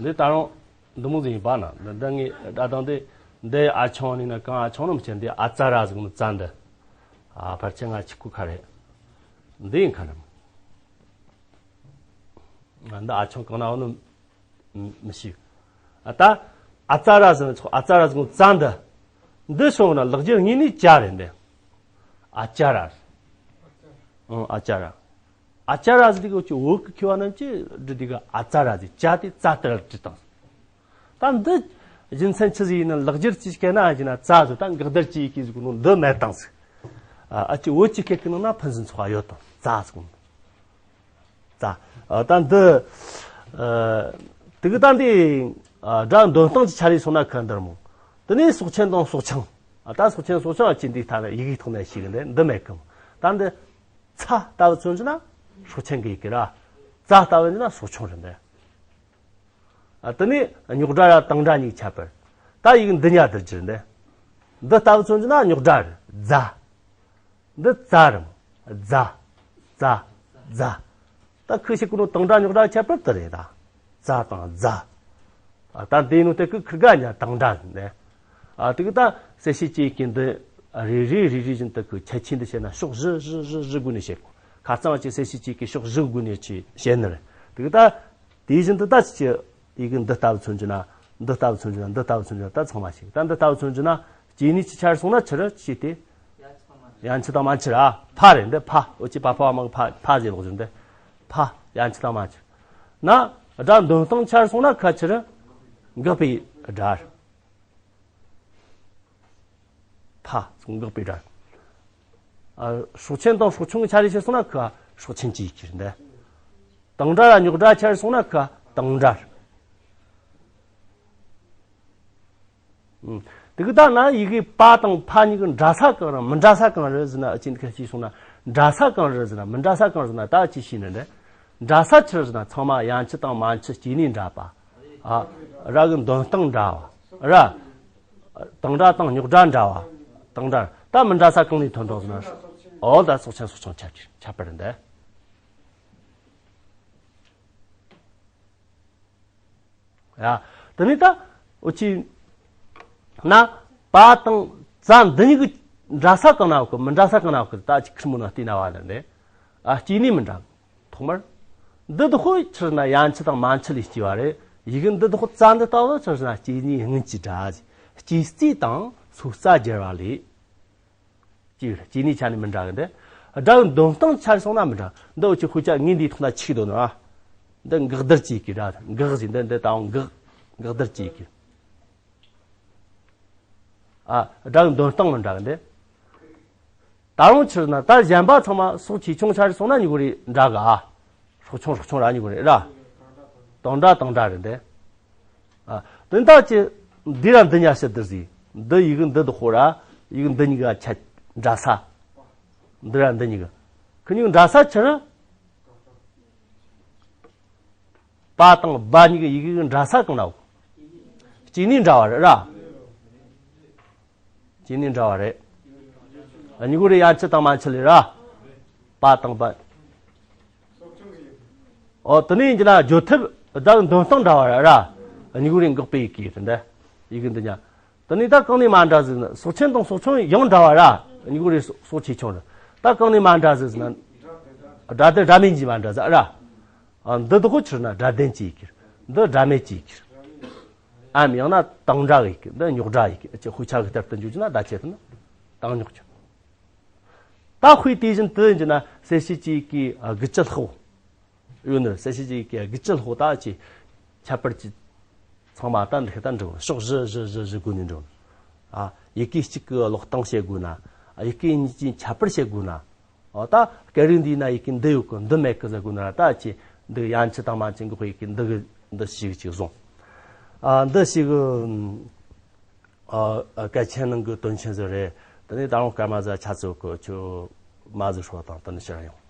འདི་ད་རུང་འདི་མོ་ཟིག་ཡིན་པ་ན། འདི་འདི་ངའི་སྒྲ་གདངས་འདི། འདི་ཨ་ཆུང་ནི་ན་གང་ཨ་ཆུང་ནམ་ཆེ་འདི་ཨ་ཙ་ར་ཟེར་གོ་ནི་ཙ་འདི། ཨ་ཕལ་ཆེར་ང་ཆི་གོ་ཁ་རེད། འདི་ཡིན་ཁ་རེད། ང་འདི་ཨ་ཆུང་གང་ན་འོ་ནི་མི་ཤེས། ཨ་ད་ཨ་ཙ་ར་ཟེར་ན་ཆོག། ཨ་ཙ་ར་ཟེར་ན་ཙ་འདི། འདི་སོང་ན་ལེགས་སྦྱར་དངོས་གནས་ཅ་རེད་འདི། ཨ་ཅ་ར། ཨང་། ཨ་ཅ་ར། ཨ་ཅ་ར་ཟེར་དུས་ཀྱི་བོད་ཀྱི་མཁས་པ་རྣམས་ཀྱིས་འབྲི་དུས་ཀྱི་ཨ་ཙ་ར་ཟེར། ཅ་དེ་ཙ་ལྟར་བྲིས་བཏང་། ད་འདི་རྒྱུ་མཚན་ཆི་ཟིག་ཡིན་ན། ལེགས་སྦྱར་གྱི་སྐད་ན་ཡིན་ན་ཙ་ཟེར། ད་འགག་བརྡལ་གྱི་ཡི་གེ་ཟིག་གི་ནང་འདི་མེད་བཏང་ཟིག། ཨ་ཅི་བོད་ཀྱི་སྐད་ཀྱི་ནང་ན་ཕུན་སུམ་ཚོགས་པ་ཡོད་དང་ཙ་ཟེར་གོ་ནོ། ཙ། ཨ་ད་འདི། ཨ་དེ་གི་ད་འདི། ཨ་སྒྲ་འདོན་སྟངས་ཀྱི་ཆ་ལས་སོང་ན་ཁ་འདིར་མོ། དེ་ནས་སྲོག་ཆེན་དང་སྲོག་ཆུང་། ཨ་ད་སྲོག་ཆེན་སྲོག་ཆུང་ཨ་ཅི་འདི་ཐ་ན་ཡི་གེའི་ཐོག་ནས་ཤེས་གི་འདི་འདི་མེད་གི་མོ། ད་འདི། ཚ་ལྟ་བུ་མཚོན་གྱི་ན་སྲོག་ཆེན་གྱི་ཡི་གེ་ར། ཙ་ལྟ་བུ་ཡིན་ན་སྲོག་ཆུང་རེད་འདི། ཨ་དེ་ནས་རྙོག་སྒྲ་ར་དང་སྒྲ་གཉིས་ཁྱད་པར། ད་ཡི་གེ་འདི་གཉིས་བསྡུར་རྒྱུ་རེད་འདི། འདི་ལྟ་བུ་མཚོན་གྱི་ན་རྙོག་སྒྲ་རེད། ཛ། འདི་ཙ་རེད། ཛ། ཙ། ཛ། ད་ཁོས་བཤད་གོ་ནོ་དང་སྒྲ་རྙོག་སྒྲ་ཁྱད་པར་དེ་རེད་ད། ཙ་དང་ཛ། ཨ་ད་འདི་ནོ་དེ་ཁོས་ཁིར་ག་ཉ་དང་སྒྲ་ཟེར་ནས། ཨ་དེ་གི་ད་གསལ་བྱེད་ཀྱི་ཡི་གེ་འདི་རེ་རེ་རེ་རེ་བཞིན་དུ་ཁོས་ཁྱད་ཆོས་འདི་བཤད་ན་ཕྱོགས་བཞི་བཞི་བཞི་བཞི་སྒོ་ནས་བཤད་གོ། ཁ་རྩང་བ་ཅིག་གསལ་བྱེད་ཀྱི་ཡི་གེ་ཕྱོགས་བཞི་སྒོ་ནས་ཅིག་བཤད་ནི་རེད། དེ་གི་ད་དེ་བཞིན་དུ་ད་ཅིག་ཡི་གེ་འདི་ལྟ་བུ་མཚོན་གྱི་ན། འདི་ལྟ་བུ་མཚོན་གྱི་ན། འདི་ལྟ་བུ་མཚོན་གྱི་ན་ད་ཚང་མ་ཤེས། ད་འདི་ལྟ་བུ་མཚོན་གྱི་ན་སྐྱེ་གནས་ཅི་ཆར་སོང་ན་ཆི་རེད་ཅེས་ཏེ། ཡ་མཆུ་དང་མ་མཆུ་ར། ཕ་རེད་འདི། ཕ། འོ་ཅི་ཕ་ཕ་བ་མ་གི་ཕ། ཕ་ཟེར་ལོག་ཟེར་འདི། ཕ། ཡ་མཆུ་དང་མ་མཆུ། ན། སྒྲ་འདོན་སྟངས་ཆར་སོང་ན་ཁ་ཆི་རེད། འགག་པའི་སྒྲ་རེད། ཕ། འགག་པའི་སྒྲ། ཨ་སྲོག་ཆེན་དང་སྲོག་ཆུང་གི་ཆ་ལས་ཆེར་སོང་ན་ཁ་སྲོག་ཆེན་གྱི་ཡི་གེ་རེད་འདི། དང་སྒྲ་ར་རྙོག་སྒྲ་ཆར་སོང་ན་ཁ་དང་སྒྲ་རེད། ཨུམ། དེ་གི་ད་ན་ཡི་གེ་པ་དང་ཕ་གཉིས་ཀྱི་འདྲ་ས་གང་རེད་མི་འདྲ་ས་གང་རེད་ཟེར་ན། ཨ་ཅི་འདི་ཁ་ཅིག་སོང་ན་འདྲ་ས་གང་རེད་ཟེར་ན་མི་འདྲ་ས་གང་རེད་ཟེར་ན། ད་ཅི་ཤེས་ནི་རེད། འདྲ་ས་ཆི་རེད་ཟེར་ན་ཚང་མ་ཡ་མཆུ་དང་མ་མཆུ་སྐྱེ་གནས་འདྲ་བ། ཨ་ར་གི་འདོན་སྟངས་འདྲ་བ་ར། དང་སྒྲ་དང་རྙོག་སྒྲ་འདྲ་བ། དང་སྒྲ། ད་མི་འདྲ་ས་གང་ནས་ཐོན་འགྲོ་ཟེར་ན། འོ་ད་སྲོག་ཆེན་སྲོག་ཆུང་ཁྱད་ཁྱད་པར་འདི། ཡ། དེ་ནས་ད་འུ་ཅི་ན་པ་དང་ཙ་འདི་གཉིས་ཀྱི་འདྲ་ས་གང་ན་ཡོད་གི་མི་འདྲ་ས་གང་ན་ཡོད་གི། ད་ཅིག་ཁིར་མོ་ན་བལྟས་ན་བ་ལ་འདི། ཨ་སྐྱེ་གནས་མི་འདྲ། ཐོག་མར་འདི་དུ་ཧོ་ཆི་རེད་ན་ཡ་མཆུ་དང་མ་མཆུ་ལས་སྐྱེ་བ་རེད། ཡི་གེ་འདི་དུ་ཧོ་ཙ་འདི་ལྟ་བུ་ཆི་རེད་ན་སྐྱེ་གནས་སྔོན་གྱི་སྒྲ། སྐྱེ་རྩིས་དང་སོ་རྩ་སྦྱར་བ་ལས། གཅིག་རེད། སྐྱེ་གནས་ཆ་ནས་མི་འདྲ་གི་འདི། སྒྲ་གི་འདོན་སྟངས་ཆ་སོང་ན་མི་འདྲ། འདི་འུ་ཅི་ཧུ་ཅག་ངས་འདིའི་ཐོག་ན་ཆིག་འདོན་ནོ། འདི་འགག་བརྡར་གྱི་གི་སྒྲ། འགག་ཟིག་འདི་འདི་ད་འོང་འགག་འགག་བརྡར་གྱི་གི། ཨ་སྒྲ་གི་འདོན་སྟངས་མི་འདྲ་གི་འདི། ད་རུང་ཕྱིར་ན་ད་གཞན་པ་ཚང་མ་སོགས་ཆེ་ཆུང་ཆ་རེ་སོང་ན་གཉིས་ཀོ་རེ་འདྲ་གི་ཨ། སྲོག་ཆུང་སྲོག་ཆུང་ར་གཉིས་ཀོ་རེ་ར། དང་སྒྲ་དང་སྒྲ་རེད་འདི། ཨ། དོན་དག་ཅི། འདི་ར་འདི་གཉིས་ཕྱིར་བསྡུར་ཟིག་འདི་ཡི་གེ་འདི་འདི་ཧོ་ར། ཡི་གེ་འདི་གཉིས་ཀ་ཆ། འདྲ་ས། འདི་ར་འདི་གཉིས་ཀ་ཁི་གཉིས་འདྲ་ས་ཕྱིར། པ་དང་བ་གཉིས་ཀྱི་ཡི་གེ་འདྲ་ས་གང་ན་ཡོད། སྐྱེ་གནས་འདྲ་བ་རེད་ར། སྐྱེ་གནས་འདྲ་བ་རེད། གཉིས་པོ་རེ་ཡན་ཆད་དང་མན་ཆད་ལས་ར། པ་དང་པ། ཨོ་དེ་ནས་ཡིན་གྱི་ན་བརྗོད་ཐབས་བརྡ་འདོན་སྟངས་འདྲ་བ་ར། གཉིས་པོ་རེ་འགག་པའི་ཡི་གེ་རེད་འདི། ཡི་གེ་འདི་ཉ། དེ་ནས་ད་གང་ནས་མ་འདྲ་ཟིག་ན་སོགས་ཆེན་དང་སོགས་ཆུང་ཡང་འདྲ་བ་ར། གཉིས་པོ་རེ་སོགས་ཆེ་ཆུང་རེད། ད་གང་ནས་མ་འདྲ་ཟིག་ན། སྒྲ་དེ་སྒྲ་མེད་གྱི་མ་འདྲ་ཟིག་ར། ཨ། འདི་དག་ཁོ་ཆི་རེད་ན་སྒྲ་ལྡན་གྱི་ཡི་གེ་རེད། འདི་སྒྲ་མེད་ཀྱི་ཡི་གེ་རེད། ཨམ་ཡང་ན་དང་སྒྲ་གི་ཡི་གེ། འདི་རྙོག་སྒྲ་ཡི་གེ། ཨ་ཅེ་ཧུ་ཆ་གི་ལྟར་དུ་འཇུག་རྒྱུ་ན་བརྡ་ཆད་དུ་ན་དང་རྙོག་ཆ། ད་དཔེ་དེ་བཞིན་དུ་ཡིན་རྒྱུ་ན་གསལ་བྱེད་ཀྱི་ཡི་གེ་དགུ་བཅུ་ལྷག་ཡོད་ནི། གསལ་བྱེད་ཀྱི་ཡི་གེ་དགུ་བཅུ་ལྷག་ད་ཅེ་ཁྱད་པར་གྱི་ཚང་མ་ད་འདི་ལྟར་འགྲོ། ཕྱོགས་བཞི་བཞི་བཞི་བཞི་སྒོ་ནས་འགྲོ། ཨ། ཡི་གེ་གཅིག་གི་ཀློག་སྟངས་བྱེད་དགོས་ན། ཡི་གེ་གཉིས་ཀྱི་ཁྱད་པར་བྱེད་དགོས་ན། ཨོ་ད་སྐད་རིགས་འདིའི་ནང་ཡི་གེ་འདི་ཡོད་གི་འདི་མེད་གི་ཟེར་དགོས་ན་ད་ཅི་འདི་ཡན་ཆད་དང་མན་ཆད་འགོག་པའི་ཡི་གེ་འདི་གི་འདི་ཞིག་ཅིག་བཟུང་། ཨ་འདི་ཞིག་ཨ་སྐད་ཆའི་ནང་གི་དོན་ཆེན་ཟིག་རེད། དེ་ནས་ད་རུང་སྐར་མ་ཟིག་ཆ་ཚོད་གི་ཆོ་མ་ཟིག་ཧྲོ་དང་དེ་ནས་ཕྱིར་ཡོང་